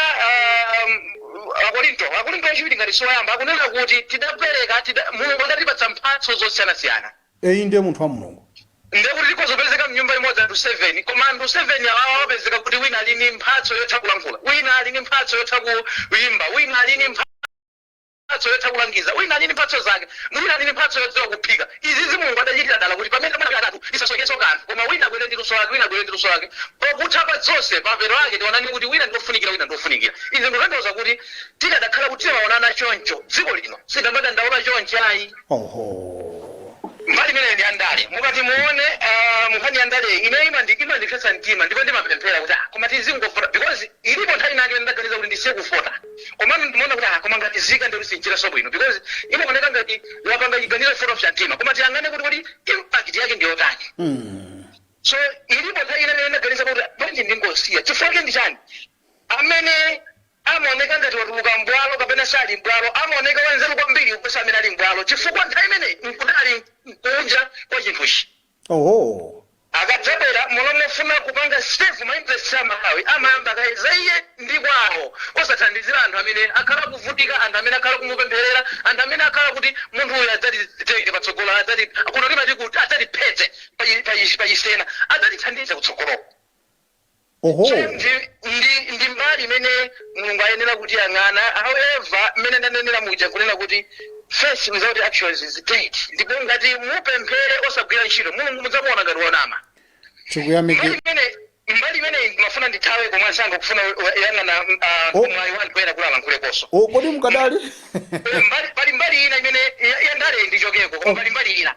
Akorinto achiwiri ngati soyamba, akunena kuti tidapereka Mulungu adatipatsa mphatso zosiyanasiyana. Eyi, ndiye munthu wa Mulungu. Ndekuti tikozopezeka mnyumba imodzi anthu 7, koma anthu 7 awawa wapezeka kuti wina ali ndi mphatso yotha kulankhula, wina ali ndi mphatso yotha kuyimba, wina ali ndi mphatso yotha kulangiza, wina ali ndi mphatso zake, wina ali ndi mphatso yodziwa kuphika. Izizi Mulungu adachitira dala kuti pamene mwana atatu tisasokeso kanthu, koma wina abwere ndi luso lake, wina abwere ndi luso lake. Pokutha pa zonse, pamapeto ake tionani kuti wina ndiofunikira, wina ndiofunikira. Izi ndikutanthauza kuti tikadakhala kuti timaonana choncho, dziko lino sitamadandaula choncho ayi. Mbali imene ndi andale, mukati muone munkhani ya ndale ine imandipsetsa mtima, ndipo ndimapemphera kuti ah, koma tizingofota, because ilipo nthawi inake ndaganiza kuti ndisiye kufota, komano ndimaona kuti ah, koma ngati zika ndikuti sinchita bwino, because imaoneka ngati wapanga chiganizo chifota cha mtima, koma tiyang'ane kuti impact yake ndiyotani. So ilipo nthawi ina imene ndaganiza kuti bwanji ndingosiya. Chifukwa chake ndi chani? Amene amaoneka ngati watuluka mbwalo kapena sali mbwalo amaoneka wanzeru kwambiri kuposa amene ali mbwalo, chifukwa nthawi imene nkudali kunja kwa chinthuchi. Akadzabwera muno mofuna kupanga serve ma interest a Malawi, amayamba kaye iye ndi kwawo, osathandizira anthu amene akhala kuvutika, anthu amene akhala kumupempherera, anthu amene akhala kuti munthu uyu adzatitenge patsogolo, adzati kuno timati kuti adzatiphetse pachisena, adzatithandize kutsogoloko. So ndi mbali imene Mulungu ayenera kuti yang'ana. However, mmene ndanenera muja kunena kuti faith without actions is dead, ndipo ngati mupemphere osagwira ntchito, Mulungu mudzamuona ngati wonama. Tikuyamike. Mbali imene ndimafuna ndithawe, komwe ansanga kufuna yang'ana mwayi wanthu ena kuti alankhulekonso. Oh, kodi mukadali? Pali mbali ina imene ya ndale ndichokeko, koma pali mbali ina.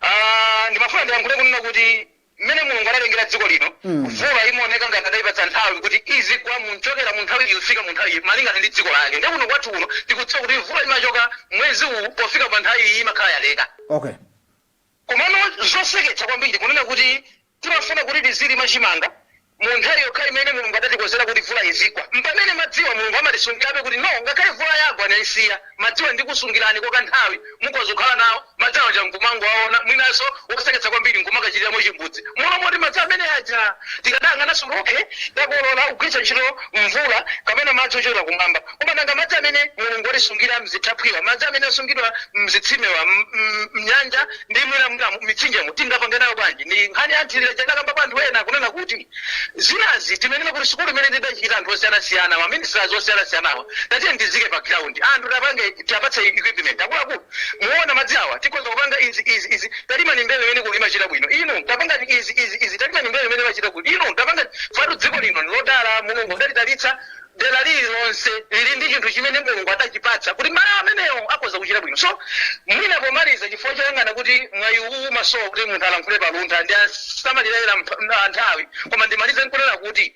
Ah, ndimafuna ndiyankhule kunena kuti mmene Mulungu analengera dziko lino, mvula imaoneka ngati adayipatsa nthawi kuti izigwa munchokera mu nthawi iyi kufika mu nthawi iyi, malingana ndi dziko lake. Ndi kuno kwathu kuno tikudziwa kuti mvula imachoka mwezi uwu, pofika pa nthawi iyi imakhala yaleka. Komano zoseketsa kwambiri kunena kuti timafuna kuti tizilima chimanga mu nthawi yokha imene Mulungu adatikonzera kuti mvula izigwa, mpamene madziwa Mulungu amatisungirabe kuti no, ngakhale mvula yagwa nayisiya, madziwa ndikusungirani kwa kanthawi, mukhoza kukhala nawo madzi aja nkumango aona. Mwinanso woseketsa kwambiri nkumakachitiramo chimbudzi muno, moti madzi amene aja tikadayang'ananso, okay, takolola kugwiritsa ntchito mvula kapena madzi ochokera kumwamba, koma nanga madzi amene Mulungu watisungira mzithaphwiwa, madzi amene asungidwa mzitsimewa, mnyanja ndi mwina mitsinjemo, tingapange nayo bwanji? Ndi nkhani ya nthirira chadakamba pa anthu ena kunena kuti zinazi timenena kuti sukulu imene tidachita anthu osiyanasiyana, ma ministers osiyanasiyanawa, tatiye ndizike pa ground, anthu tapange tiapatse equipment akuluakulu, muona madzi awa tikhoza kupanga izi, izi, izi. Talimani mbewu imene kuno imachita bwino, inu tapangani izi, izi, izi. Talimani mbewu imene imachita bwino, inu tapangani. Fatu dziko lino ndilodala, Mulungu adalitalitsa, dera lililonse lili ndi chinthu chimene Mulungu adachipatsa kuti malo amenewo akhoza kuchita bwino. So mwina pomaliza, chifukwa choyang'ana kuti mwayi uwu umasowa kuti munthu alankhule paluntha ndi asamalirera nthawi, koma ndimalize nkunena kuti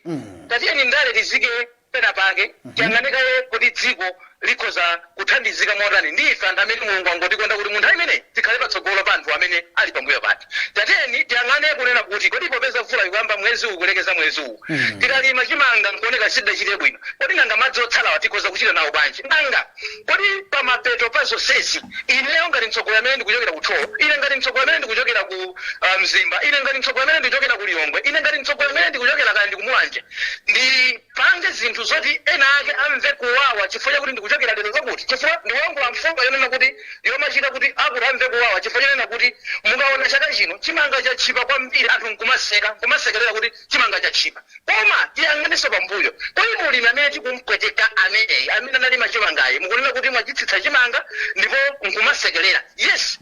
tatiyeni ndale tizike pena pake, tiyang'ane kaye kuti dziko likhoza kuthandizika motani ndi ife anthu amene Mulungu angotikonda kuti munthu amene tikhale patsogolo pa anthu amene ali pambuyo pathu. Tatiyeni tiyang'ane kunena kuti kodi popeza mvula ikuyamba mwezi uwu kulekeza mwezi uwu, tikalima chimanga nkuoneka sidachite bwino, kodi nanga madzi otsalawa tikhoza kuchita nawo bwanji? Nanga kodi pamapeto pa zonsezi, ineyo ngati mtsogoleri amene ndikuchokera ku Thyolo, ine ngati mtsogoleri amene ndikuchokera ku Mzimba, ine ngati mtsogoleri amene ndikuchokera ku Lilongwe, ine ngati mtsogoleri amene ndikuchokera kaya ndikumulanje, ndipange zinthu zoti ena ake amve kuwawa chifukwa chakuti ndikuchokera lero zakuti? Chifukwa ndikuyankhula mfundo yonena kuti yomachita kuti akuti amve kuwawa chifukwa chonena kuti mukaona chaka chino chimanga chatchipa kwambiri, anthu nkumaseka, nkumasekerera kuti chimanga chatchipa, koma tiyang'anenso pambuyo. Kodi mulimi amene tikumpweteka ameneyi, amene analima chimangayi, mukunena kuti mwachitsitsa chimanga ndipo nkumasekerera, yes,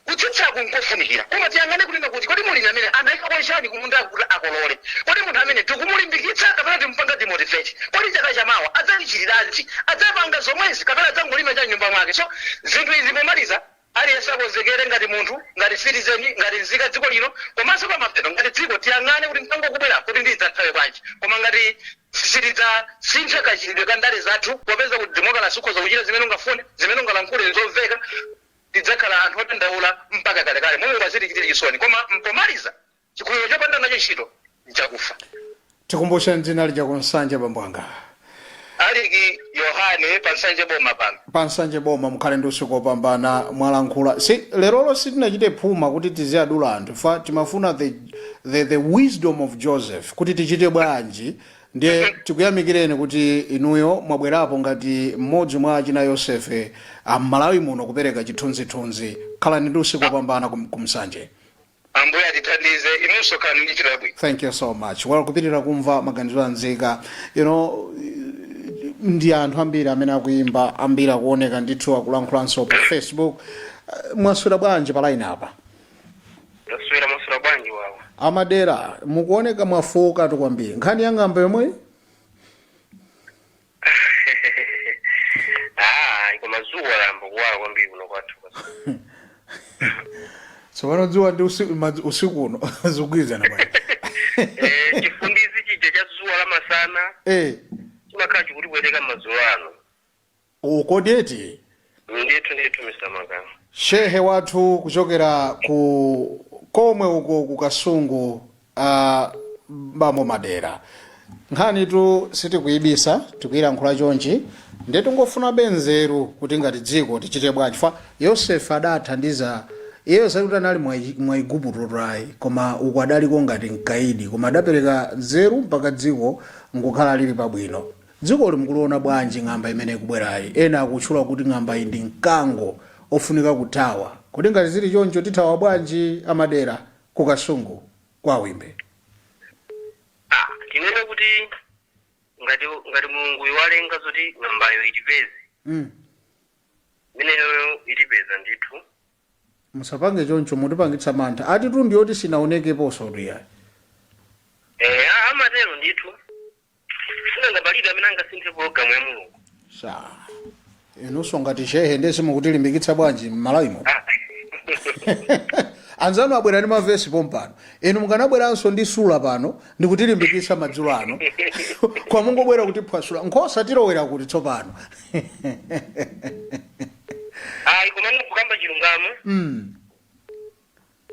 kutsitsaku nkofunikira, koma tiyang'ane kunena kuti kodi mulimi amene anayikako chani kumunda kuti akolole? Kodi munthu amene tikumulimbikitsa kapena timupanga demotivate? Kodi chaka chamawa adzalichitiranji? Adzapanga zomwezi kapena adzangolima cha mnyumba mwake? So zinthu izi pomaliza, aliyense akonzekere ngati munthu, ngati citizen, ngati nzika dziko lino, komanso pamapeto ngati dziko tiyang'ane kuti mkango kubwera kuti ndidzathawe bwanji. Koma ngati sitidzasintha kachitidwe ka ndale zathu, popeza kuti democracy ukhoza kuchita zimene ungafune, zimene ungalankhule nzomveka, tidzakhala anthu odandaula mpaka kalekale. Mulungu azitichitira chisoni. Koma mpomaliza, chikhulupiriro chopanda nacho ntchito nchakufa. Tikumbushe dzina lija kunsanje, bambo anga. Aliki Yohane, pansanje boma pano. Pansanje boma. Mukhale ndi usiku wopambana. Mwalankhula si lerolo, sitinachite phuma kuti tiziyadula anthu fa timafuna the wisdom of Joseph kuti tichite bwanji. Ndiye tikuyamikireni kuti inuyo mwabwerapo ngati mmodzi mwa achina Yosefe am'Malawi muno kupereka chithunzithunzi. Khalani ndi usiku wopambana kumsanje. Ambuye atithandize. Inunso khalani ndi ntchito yabwino. Thank you so much. Well, kupitirira kumva maganizo anzika, ndi anthu ambiri amene akuimba, ambiri akuoneka ndithu akulankhulanso pa Facebook. Mwaswera bwanji pa line apa? Ndaswera. Mwaswera bwanji wawo? Amadera, mukuoneka mwafoka tu kwambiri. Nkhani ya ng'amba yomwe. Tsopano dzuwa ndi usiku, usiku uno zikugwirizana bwanji? Chifundizi chija cha dzuwa la masana chimakhala chikutipweteka madzulo ano. Ukodieti. Ndithu ndithu, Mr Makama. Shehe wathu kuchokera ku komwe uko ku Kasungu, bambo Madera, nkhani tu sitikuyibisa, tikuyilankhula chonchi, ndiye tingofuna nzeru kuti ngati dziko tichite bwanji. Fa Yosefe adathandiza iyeyo, sakuti anali mwa Igupto tayi, koma uku adaliko ngati mkaidi, koma adapereka nzeru mpaka dziko nkukhala lili pabwino. Dziko limukuliona bwanji ng'amba imene ikubwerayi? Ena akutchula kuti ng'amba iyi ndi mkango ofunika kuthawa. Kodi ngati zili choncho, tithawa bwanji, amadera ku Kasungu kwa Wimbe? Ah, tinene kuti ngati Mulungu walenga zoti ng'ambayo itipeze, imeneyo itipeza ndithu. Musapange choncho, mutipangitsa mantha. Ati tu ndiyoti sinaonekeponso tuyayi. Amatero ndithu, sinanga palibe amene angasinthe pologalamu ya Mulungu. Sa inunso ngati shehe, ndese mukutilimbikitsa bwanji m'Malawimo? Anzanu abwera ndi mavesi pompano, inu mukanabweranso ndi sula pano ndikutilimbikitsa madzulo ano, kwa mungobwera kutiphwasula nkhosa, tilowera kuti tsopano? Ayi, koma ndikukamba chilungamo,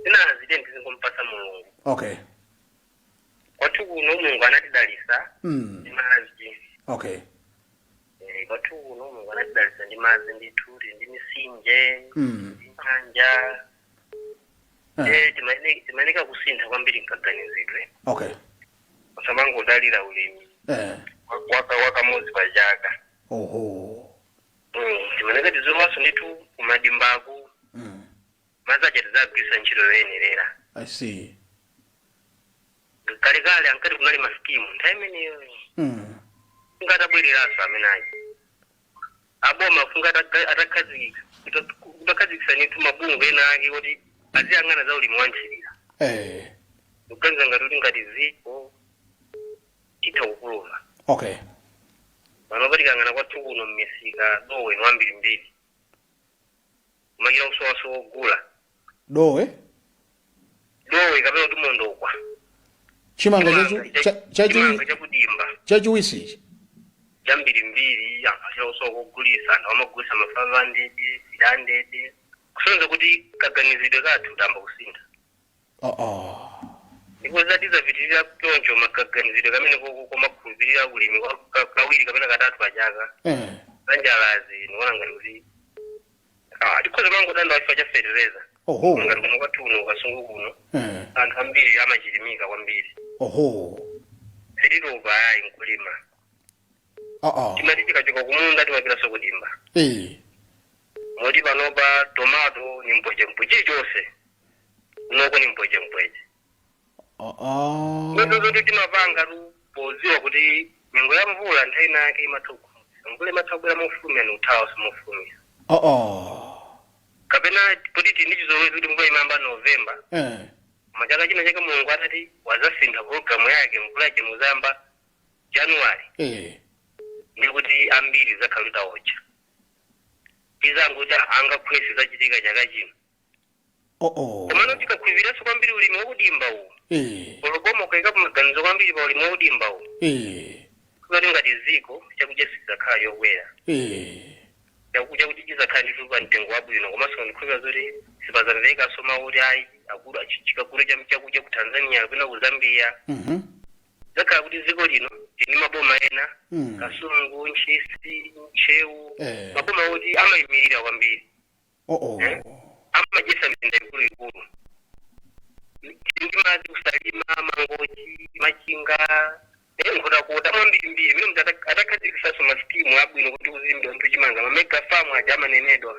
zinazi tizingompasa Mulungu. Kwathu kuno Mulungu anatidalisa ndi madzi. Kwathu kuno Mulungu anatidalisa ndi madzi ndithu, tili ndi misinje, ndi nyanja. Timayeneka kusintha kwambiri mkaganizidwe, osamangodalira ulimi wakamodzi pa chaka. Timayeneka tizilowanso ndithu kumadimbaku, madzi aja tizagwiritsa ntchito yoyenerera. I see. Kalekale ankati kunali masikimu nthawi imeneyo, ungatabwereranso amene aja aboma funga atakhazikika, kutakhazikisa ndithu mabungwe ena ake kuti aziyang'ana za ulimi wanthirira, kuganiza ngati kuti ngati ziko titha kupuluma. Pano patikang'ana kwathu kuno mmisika, dowe ni wambirimbiri, kumakira kusowaso wogula. Dowe? Dowe kapena kuti mondokwa. Chimanga Chimanga chakudimba. Chachiwisi ichi? Chambirimbiri, anthu achira kugulisa, anthu amagulisa ma 500, 300, kusonyeza kuti kaganizidwe kathu tamba kusintha. Ndipo zati zapitirira choncho makaganizidwe kamene koko komakhulupirira ulimi kawiri kapena katatu pachaka, zanjalazi ndikuona ngati kuti tikhoza mangodanda chifukwa cha fetereza. Ngati kuno kwathu kuno Kasungu kuno, anthu ambiri amachilimika kwambiri. Sititopa ayi nkulima. Timati tikachoka kumunda timapitanso kudimba. Moti panopa tomato ni mpwechempweche, chilichonse kunoko ni mpwechempweche. Zoti timapanga tu podziwa kuti nyengo ya mvula nthawi inake imatha kukhumudwitsa, mvula imatha kubwera mofulumira ni kuthawanso mofulumira. Kapena kuti tili ndi chizolowezi kuti mvula imayamba Novemba, koma chaka china chake Mulungu atati wazasintha pologalamu yake, mvula yake muzayamba January, ndikuti ambiri zakhala titawocha, tizanguti angakhwesi zachitika chaka chino. Komano tikakhulupiriranso kwambiri ulimi wakudimba uwu, poloboma ukayikapo maganizo kwambiri pa ulimi wakudimba uwu, kuti ngati ziko chakudya sichizakhala chokwera. Chakudya kuti chizakhala ndithu pa mtengo wabwino, komanso ndikhulupirira zoti sipazamvekanso mawu kuti ayi, akulu chikagule chakudya ku Tanzania kapena ku Zambia. Zakhala kuti dziko lino tili ndi maboma ena, Kasungu, Ntchisi, Ntcheu, maboma oti amayimirira kwambiri, amadyesa mizinda ikuluikulu. Tili ndi madzi kuSalima, Mangochi, Machinga, Nkhotakota, mwambirimbiri mene munthu atakhazikisanso masikimu abwino kuti kuzilimidwa nthu chimanga, ma mega farm aja amanenedwa,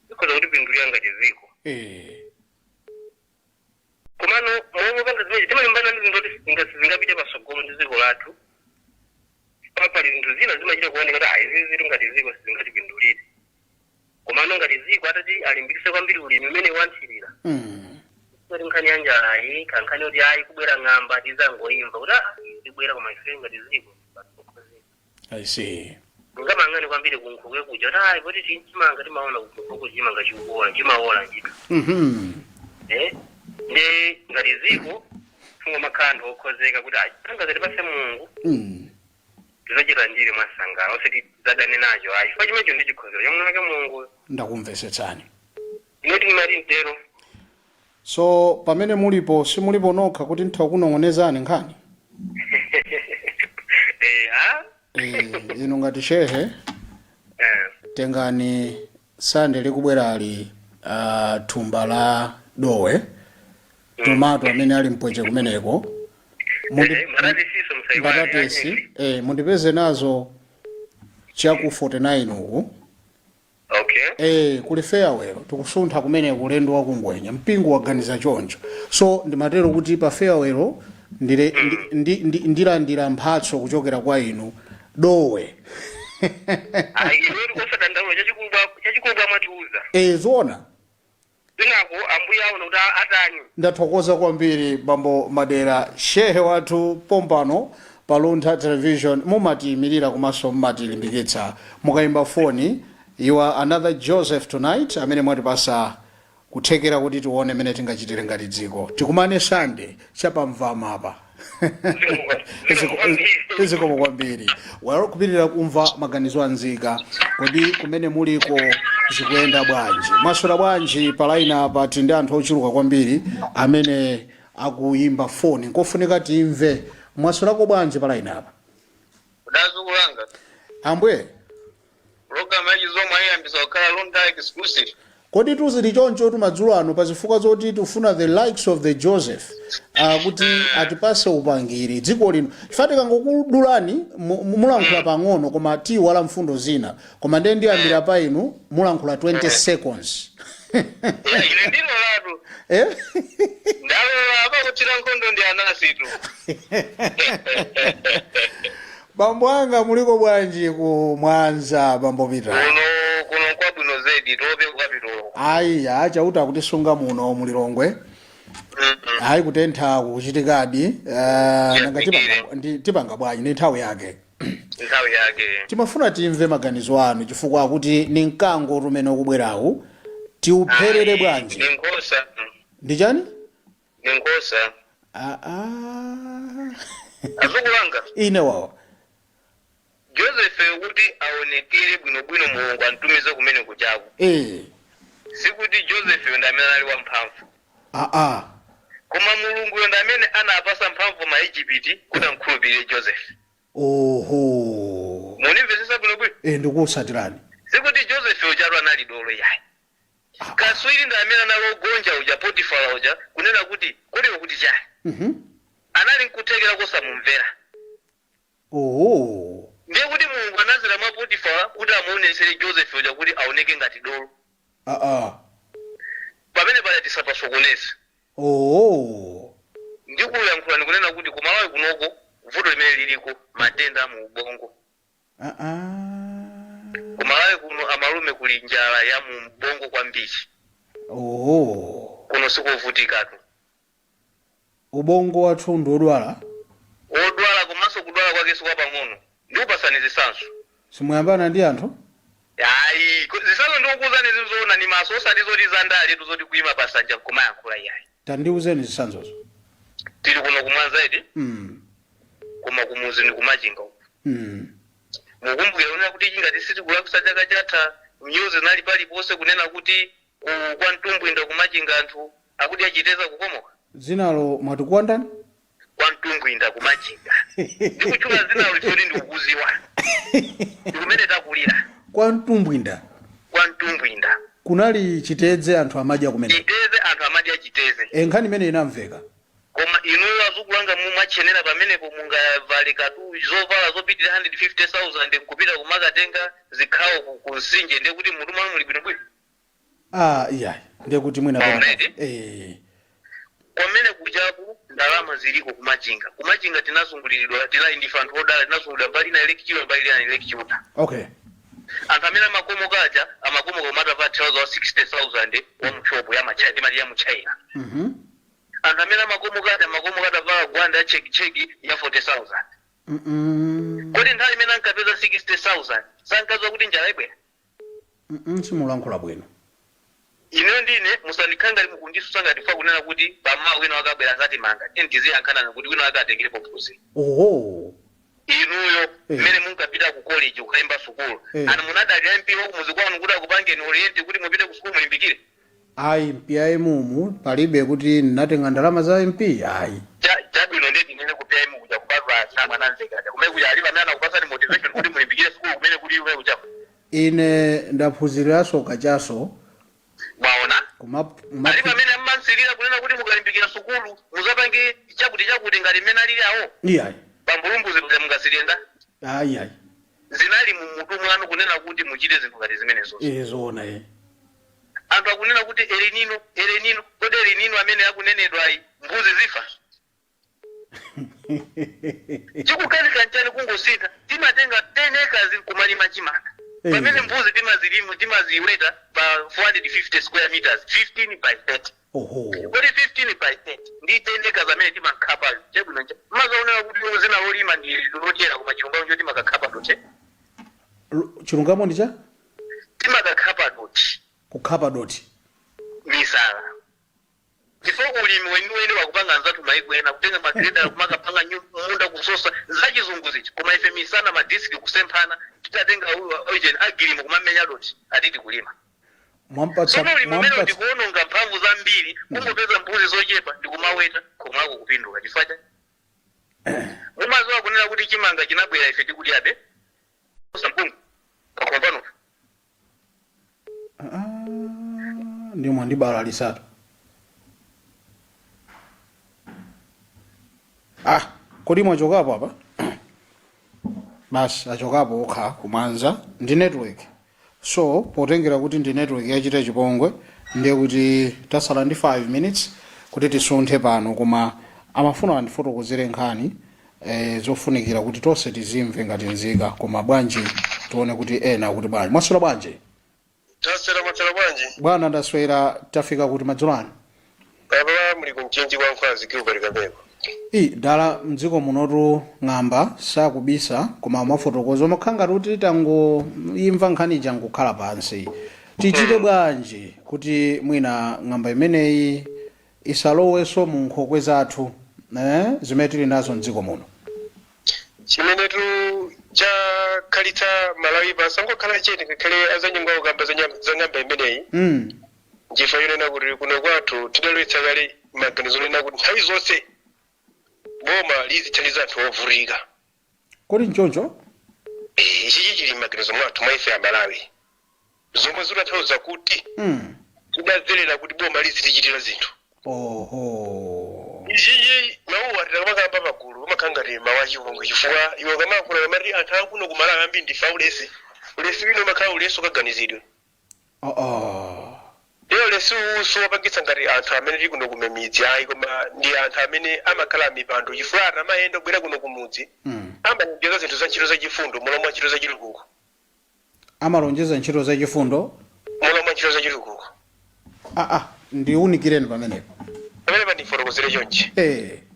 zikhoza kutipindulira ngati ziko. Komano momwe panga zimene timalimbana ndi zinthu kuti zingapite pasogolo ndi dziko lathu, pali zinthu zina zimachita kuoneka kuti ayi, izi zitu ngati ziko sizingatipindulire. Komano ngati ziko atati alimbikise kwambiri ulimi umene wanthirira, kuti nkhani ya njalayi, kankhani kuti ayi, kubwera ng'amba, tizangoimva kuti ah, zibwera, koma ife ngati ziko. I see. Ngamang'ane kwambiri kunkhokwe kuja kuti ayi, poti chimanga timaona kunkhokwe kuti chimanga chikuola, chimaola ndithu. Ndi ngati ziko tingomakhala anthu okhozeka kuti anga zatipase Mulungu, tizachilandire mwasangala, osati zadane nacho ayi, chifukwa chimenecho ndi chikhozero chomwe wake Mulungu. Ndakumvesetsani. Inoti ndimati mtero. So pamene mulipo, simulipo nokha kuti ntha kunong'onezani nkhani? Eh, ha. Inu ngati shehe, tengani Sande likubwerali thumba la dowe, tomato amene ali mpweche kumeneko. Mbatatesiso musaiwale. Mbatatesi, mundipeze nazo chaku 49 uku. Kuli farewell, tikusuntha kumene kulendo wa kungwenya mpingo waganiza choncho. So ndimatero kuti pa farewell ndile, ndilandira mphatso kuchokera kwa inu, dowe. Ayi, iwetu osadandaula, chachikulu amatiuza. Zoona. Zinako ambuye aona kuti atani. Ndathokoza kwambiri, Bambo Madera, shehe wathu pompano pa Luntha Television. Mumatiyimirira komanso mumatilimbikitsa mukayimba foni. You are another Joseph tonight amene mwatipasa kuthekera kuti tione mene tingachitire ngati dziko. Tikumane Sande chapamvama apa. Zikomo kwambiri. Well, kupitirira kumva maganizo anzika, kodi kumene muliko zikuyenda bwanji? Mwaswera bwanji pa line apa? Tili ndi anthu ochuluka kwambiri amene akuyimba foni, nkofunika timve. Mwaswerako bwanji pa line apa? Kudazukulanga. Ambwe. Program yachizomwe ayiyambisa kukhala Luntha exclusive. Kodi tuzili choncho tumadzulo ano pazifukwa zoti tifuna the likes of the Joseph kuti atipase upangiri dziko lino, chifukwa tikangokudulani mulankhula pang'ono koma tiwala mfundo zina. Koma ndiye ndiyambira pa inu, mulankhula 20 seconds. Ine ndilolatu. Eh? Ndalola, apakuthira nkhondo ndi anasitu. Bambo anga, muliko bwanji ku Mwanza, bambo Pita? Kuno kwabwino zedi, tope kukapitolo. Ayi, achauta akutisunga muno mulilongwe. Ayi, kutentha kukuchitikadi. Nanga tipanga bwanji? Ndi nthawi yake. Nthawi yake. Timafuna timve maganizo anu chifukwa akuti ni mkango umene ukubwerawu, tiupherere bwanji? Ndi nkhosa. Ndi chani? Ndi nkhosa. Ah, ah. Azukulanga. Ine wawa. Joseph kuti aonekere bwinobwino, Mulungu antumize kumene kuchako. Sikuti Joseph ndi amene anali wamphamvu, ah, ah. koma Mulunguyo ndi amene anapasa mphamvu ma Egypt kuti amkhulupirire Joseph. Oho. Munimvetsetsa bwinobwino? Ndikuwutsatirani. Sikuti Joseph ujatu anali dolo yayi. Kaswiri ndi amene anali ogonja uja, Potifara uja, kunena kuti kodi kuti chani, anali nkuthekera kosamumvera. Ndiye kuti Mulungu anazera mwa Potifara kuti amuonesere Joseph uja kuti aoneke ngati dolo. Ah, ah. Pamene pali tisapasokoneze. Ndikuyankhula ndikunena kuti kumalawi kunoko vuto limene liliko, matenda mu ubongo. Ah, ah. Kumalawi kuno, amalume, kuli njala ya mu ubongo kwambiri. Kuno sikuvutikatu. Ubongo wathu ndi odwala. Odwala, komanso kudwala kwake sikwapang'ono. Ndikupasani zitsanzo. Simuyambana ndi anthu? Ayi, zitsanzo ndikukuuzani zizoona ni maso, osati zoti zandale, zoti kuyima pasanja nkumayankhula, iyayi. Tandiuzeni zitsanzozo. Tili kuno kumwanza iti, koma kumuzi ndi kumachinga uku. Mukumbukira kunena kuti chingati sitikulakwisa, chaka chatha news zinali paliponse kunena kuti kwa Mtumbwinda kumachinga anthu akuti achiteza kukomoka. Dzinalo mwatikuwa ndani? Kwa Mtumbwinda kumachinga. Ndikutchula dzinalo ifoti ndikukuziwa, ndikumene takulira. Kwa Mtumbwinda? Kwa Mtumbwinda. Kunali chitedze, anthu amadya kumene. Chiteze, anthu amadya chiteze. Nkhani imene inamveka. Koma inuyo azukulanga, mumachenera pamenepo, mungavale katu zovala zopitirira 150,000 nkupita kumakatenga zikhawo ku mtsinje, ndiye kuti mutu mwanu muli bwinobwino? Ah, iyayi, ndiye kuti mwina pena. Alright. Kwamene kuchaku ndalama ziliko kumachinga. Kumachinga tinazunguliridwa, tinali ndife anthu odala, tinazungulira mbali ina Lake Chilwa, mbali ina Lake Chiuta. Anthu amene amakomoka aja amakomoka kumatavala trouser wa 60,000 wa muchopo ya machina, timati ya muchina. Anthu amene amakomoka aja amakomoka atavala gwanda ya chekicheki ya 40,000. Kodi nthawi imene ankapeza 60,000 sankadziwa kuti njala ibwera? Simulankhula bwino. Ineyo ndine musandikhale ngati mukundisusa, ngati fa kunena kuti pamawa wina wakabwera zatimanga, tiye tiziyankhanana kuti wina wake atengerepo phunziro. Inuyo, mmene munkapita ku college kukaimba sukulu, anu munadalira MP wakumuzi kwanu kuti akupangeni orient kuti mupite ku sukulu mulimbikire? Ayi, MPI mumu palibe kuti ndinatenga ndalama za MP, ayi. Chabwino, ndiye tinene ku PIM kuja kupatwa samwana mvekaja kumene kuja, alipo amene anakupasani motivation kuti mulimbikire sukulu kumene kuti kumene kuchako? Ine ndaphunziriranso kachaso. Mwaona? Alipo amene ammansirira kunena kuti mukalimbikira sukulu muzapange chakuti chakuti, ngati mmene alili awo? Iyayi. Pambulumbuzi kuja mungasirienda? Ayi, ayi. Zinali mumutu mwanu kunena kuti muchite zinthu ngati zimenezo? Eh, zoona, eh. Anthu akunena kuti El Nino, El Nino. Kodi El Nino amene akunenedwa ayi, mbuzi zifa? Chikukanika nchani kungosintha? Timatenga 10 acres kumalima chimanga, pamene mbuzi timazilima, timaziweta pa 450 square meters, 15 by 30. Kodi 15 by 30 ndi 10 acres amene timakhapa, chabwino ncha mazaonera kuti zina lolima ndi lochera, koma chilungamo cho timakakhapa dothi. Chilungamo ndi cha? Timakakhapa dothi. Kukhapa dothi. Misala, chifukwa ulimi weniweni wakupanga anzathu maiko ena, kutenga magreda kumakapanga munda, kusosa zachizungu zichi, koma ife misana, madiski kusemphana, titatenga ojen agilimo kumamenya dothi, atiti kulima. Mwampatsa. Tsono ulimi umene Mwampatsa. ndikuononga mphamvu zambiri, kungopeza mbuzi zochepa ndikumaweta, komako kupindula chifukwa cha mumaziwa kunena kuti chimanga chinabwera ife tikudyabe sampungu pakhomo pano. Ah, ndi mwandibalalisatu. Ah, kodi mwachokapo apa? Basi, achokapo okha kumwanza ndi network. So potengera kuti ndi network yachita chipongwe, ndiye kuti tasala ndi 5 minutes kuti tisunthe pano, koma amafuna andifotokozere nkhani zofunikira kuti tonse tizimve ngati nzika. Koma bwanji tione kuti ena kuti bwanji. Mwaswera bwanji? Taswera. Mwaswera bwanji? Bwana, ndaswera. Tafika kuti madzulo ano? Kapala muli kumchinji kwa Nkhwazi, Gilbert Kapeko. I dala mdziko munotu ng'amba sakubisa, koma mwafotokoza umakhala ngati kuti tangoimva nkhani ija nkukhala pansi. Tichite bwanji kuti mwina ng'amba imeneyi isalowenso mu nkhokwe zathu, zimene tili nazo mdziko muno? Chimenetu chakhalitsa Malawi pasangokhala chete, ngakhale azanyengo akukamba za ng'amba imeneyi, nchifukwa chonena kuti kuno kwathu tidalowetsa kale maganizo onena kuti nthawi zonse boma lizithandiza anthu ovutika. Kodi nchoncho? Eh, ichichi chili m'maganizo mwathu mwa ife Amalawi, zomwe zikutanthauza kuti tidazerera kuti boma lizitichitira zinthu. Ichichi mawuwa tikamakamba pagulu umakhala ngati mawu achipongwe, chifukwa iwe ukamayankhula kamati anthu akuno kumalawi ambiri ndife aulesi. Ulesi wina umakhala ulesi ukaganizidwe. Lero ulesi uwu wapangitsa ngati anthu amene tili kuno kumamidzi ayi, koma ndi anthu amene amakhala mipando, chifukwa anthu amayenda kubwera kuno kumudzi, amalonjeza zinthu za ntchito zachifundo mulo mwa ntchito zachitukuko. Amalonjeza ntchito zachifundo mulo mwa ntchito zachitukuko. Aa, ndiunikireni pamenepo. Pamene pandifotokozere chonchi.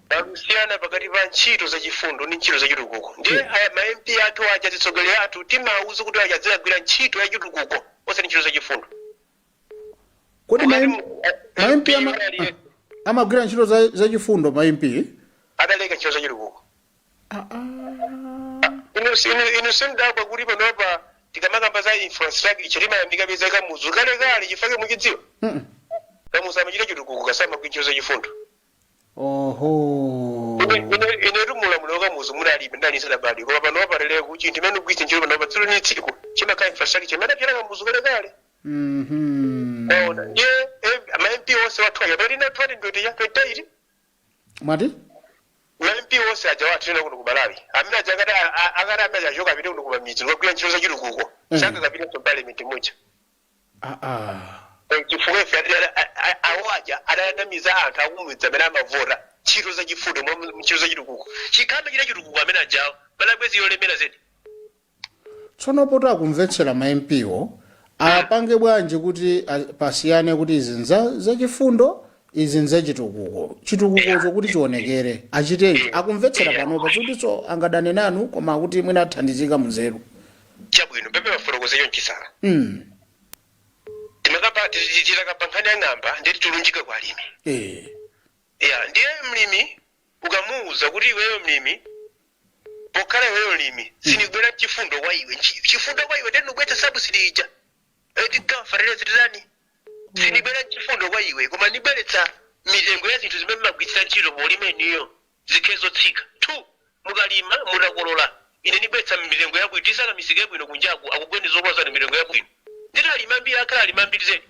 Pakusiyana pakati pa ntchito zachifundo ndi ntchito zachitukuko. Ndiye aya ma MP athu aja, atsogoleri athu, timawauza kuti aja azikagwira ntchito yachitukuko, osati ntchito zachifundo. Kodi ma ma MP amagwira ntchito zachifundo ma MP? Adaleka ntchito zachitukuko. Inu simdabwa kuti panopa tikamakamba za infrastructure timayamika za Kamuzu kalekale, chifukwa muchidziwa, Kamuzu amachita chitukuko, kasamagwira ntchito zachifundo. Inetu mulamuliro wa Kamuzu munalibe, ndali ndisadabadwe, koma panopa leleku chinthu imene ugwiritsa ntchito panopa tsiku ndi tsiku chimakhala infrastructure imene adachita Kamuzu kalekale. Waona? Ndiye ma MP onse wathu aja pali na 20 ya 28. Mwati? Ma MP onse aja wathu ena kuno ku Malawi amene aja akati akati amene achoka apite kuno kumamidzi kukagwira ntchito zachitukuko, sakakapita parliament muja. Chifukwa ife awo aja adanamiza anthu akumudzi amene amavota ntchito zachifundo mwa ntchito zachitukuko. Chikhambe chita chitukuko amene ajawo, Malawi bwezi yolemera zedi. Tsono poti akumvetsera ma MP wo, apange bwanji kuti pasiyane kuti izi nza zachifundo, izi nzachitukuko, chitukukocho kuti chionekere achitenji? Akumvetsera panopa, sikutinso angadane nanu, koma kuti mwina athandizika munzeru. Chabwino, pepe mafotokoze chonchi sala. Timakamba Tikakamba titakamba nkhani ya ng'amba, ndiye tilunjike kwa alimi. Ya, ndiye mlimi ukamuwuza kuti iweyo mlimi, pokhala iweyo mlimi, sinigwera chifundo kwa iwe, chifundo kwa iwe, ndiye ndibwetsa subsidy ija tigamfarire zititani, sinibwera chifundo kwa iwe, koma nibweretsa mitengo ya zinthu zimene mumagwiritsa ntchito polima iniyo zikhale zotsika. Two, mukalima mutakolola, ine nibweretsa mitengo yabwino, tisaka misika yabwino kunjaku akugweni zokoza mitengo yabwino. Ndito alimi ambiri akhala alimi ambiri zedi.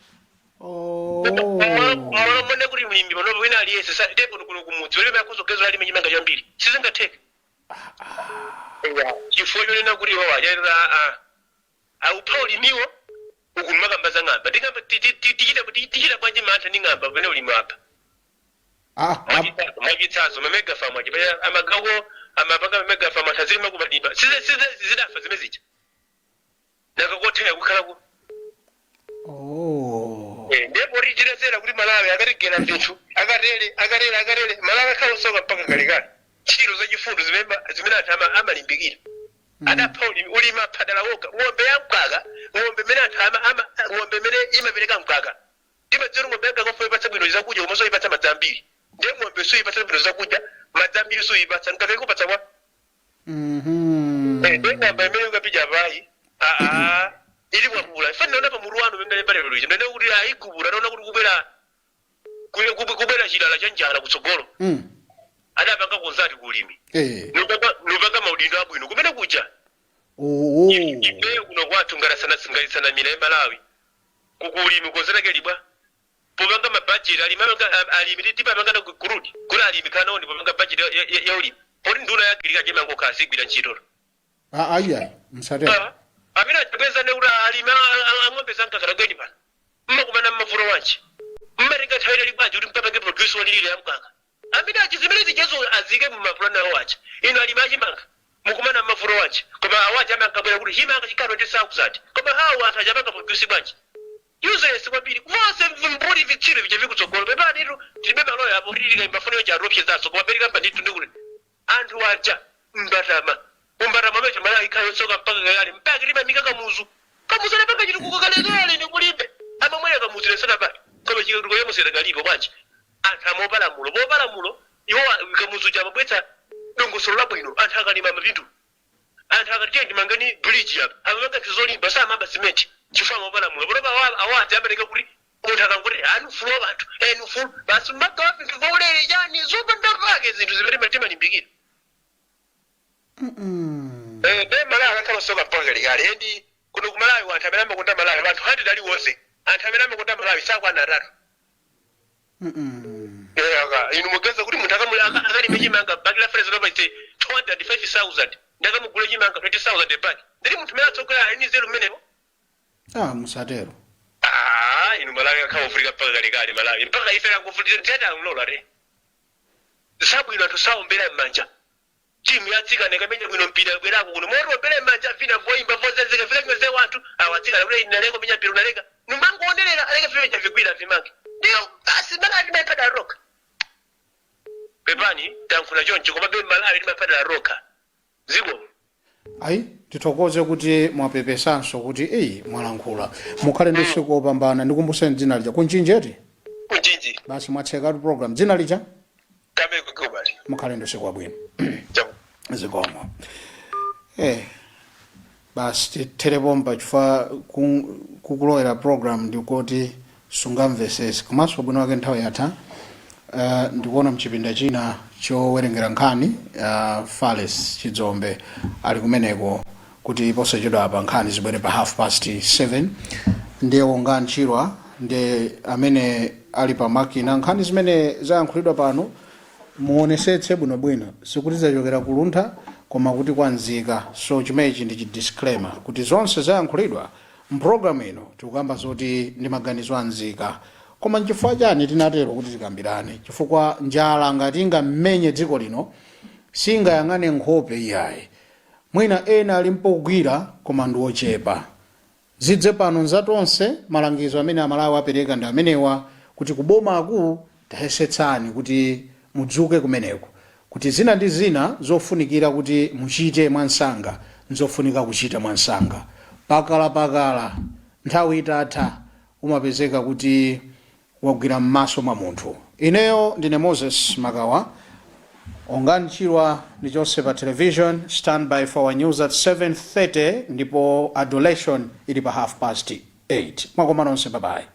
Mmalo mone kuti mlimi panopo wina aliyese ndipo kuno kumudzi ulimi akuzogeza alime chimanga chambiri sizingatheke, chifukwa chonena kuti iwo achaita awupha ulimiwo uku makamba za ng'amba. Tikamba tichita bwanji mantha ndi ng'amba pamene ulimi wapha? Mwachitsanzo, ma mega farm achi amagawo amapanga ma mega farm atazilima kumadimba, size zidafa zimene zija nakakothera kukhalako. Ndipo tichitezera kuti Malawi akatigera zinthu akatere akatere akatere, Malawi akhala osoka mpaka kalekale. Ntchito zachifundo zimene anthu amalimbikira adapha ulimi, ulimi aphadala woka ng'ombe ya mkaka, ng'ombe imene anthu ng'ombe imene imapereka mkaka, timadziwa kuti ng'ombe ya mkaka ofo ipatsa bwino zakudya komanso ipatsa madzi ambiri. Ndiye ng'ombe suyipatsa bwino zakudya, madzi ambiri suyipatsa, mkaka ikupatsa kwa ndiye ng'ombe imene ukapija payi aa ili kwakula ife ndinaona pa mutu wanu pemene pale lero ndinaona kuti ayigubula, naona kuti kubwera chilala cha njala kutsogolo. Adapanga consult kulimi, nupanga maudindo abwino kumene kuja. Ifeyo kuno kwathu ngalisanamira ya Malawi kukulimi kozereke libwa popanga mabajeti alimi alimi timapanga na kurudi kuti alimi khanaoni popanga bajeti ya ulimi, poti nduna ya agriculture imangokhala sigwira ntchito. Ah, ayi ayi, msatero. Ah, amene achabweza ne kuti alimi ang'ombe zankakala gweni pano mmakumana mmavuto wanji, mmatenga nthawi itali bwanji kuti mkapange produce walilire ya mkaka? Amene achi zimene zichezo azike mumapulani awo aja. Ino alimi achimanga mukumana mmavuto wanji? Koma awaja amankabwera kuti chimanga chikhala 20,000, koma hawo anthu achapanga produce bwanji? Useless kwambiri vonse mbuli vitsiro vija vikutsogolo. Pepanitu, tilibe maloya apo kuti tikayimba cha atiopsezaso, koma perikamba ndithu ndikuti anthu aja mbatama umbatama mecho Malawi ikhala yotsoka mpaka kalekale, mpaka timamika Kamuzu. Kamuzu anapanga chitukuko kalekale ndikulibe amamwera Kamuzu lesana pali, koma chitukuko chamusera kalipo bwanji? Anthu amopa lamulo, popa lamulo iwo Kamuzu chamabwetsa dongosolo labwino. Anthu akalima mapindu, anthu akati tiye ndimangani bridge apa, amamanga zinthu zolimba, samaba simenti chifukwa amaopa lamulo. Panopa awazi amatenga kuti munthu akangoti anu ufulu wa anthu eni ufulu basi, mmagawa vinthu vaulere chani zopanda pake, zinthu zimene timalimbikira. Nde Malawi akakhala osoka mpaka kalekale. Endi kuno ku Malawi anthu amene amakonda Malawi, anthu 100 aliwonse, anthu amene amakonda Malawi sakwana atatu. Inu mugeza kuti munthu akalime chimanga, bagi la fertilizer paite 205,000, ndakamugula chimanga 20,000 bagi, ndili munthu amene atsogolera ali nzeru mmenepo? Ah, musatero. Ah, inu Malawi akakhala ovutika mpaka kalekale. Malawi mpaka ife tangovutika tiyatalola te zabwino, anthu saombera m'manja. Timu yatsikana ikamenya bwino mpira, bwerako kuno motombera m'manja, vina voimba vozenzeka vika chimeze wanthu awo atsikana kuti naleka menya mpira unaleka numangoonelera aleke vimeja vigwira vimange, ndiyo basi Malawi timayiphadala roka. Pepani tankhula choncho, koma be Malawi timayiphadala roka ziko. Ayi, tithokoze kuti mwapepesanso kuti eyi mwalankhula. Mukhale ndi usiku wopambana. Ndikumbuseni dzina lija kunchinjeti? Kunchinji. Basi, mwatsekatu program. Dzina lija? Kameko Gilbert. Mukhale ndi usiku wabwino. Chau. Zikomo. Basi titherepo chifukwa kukulowera program ndikuti sungamvesese, komanso bwino wake nthawi yatha. Ndikuona mchipinda china chowerengera nkhani, Fales Chidzombe ali kumeneko kuti posachedwa apa nkhani zibwere pa 7:30. Ndiye wonga ntchirwa ndi amene ali pa makina. Nkhani zimene zayankhulidwa pano muonesetse bwinobwino, sikuti zachokera kuluntha koma kuti kwanzika. So chimenechi ndi chi disclaimer kuti zonse zayankhulidwa mpulogalamu ino tikukamba zoti ndi maganizo anzika. Koma nchifukwa chani tinatero kuti tikambirane? Chifukwa njala ngati ingammenye dziko lino singayang'ane nkhope iyayi. Mwina ena ali mpogwira koma ndi ochepa. Zidze pano nzatonse. Malangizo amene Amalawi apereka ndi amenewa kuti kubomaku tayesetsani kuti mudzuke kumeneko, kuti zina ndi zina zofunikira kuti muchite mwansanga nzofunika kuchita mwansanga. Pakalapakala nthawi itatha. Umapezeka kuti wagwira m'maso mwa munthu. Ineyo ndine Moses Makawa. Ongani Chirwa ndi chonse pa television. Stand by for our news at 7:30, ndipo adoration ili pa 8:30. Mwakoma nonse, bye bye.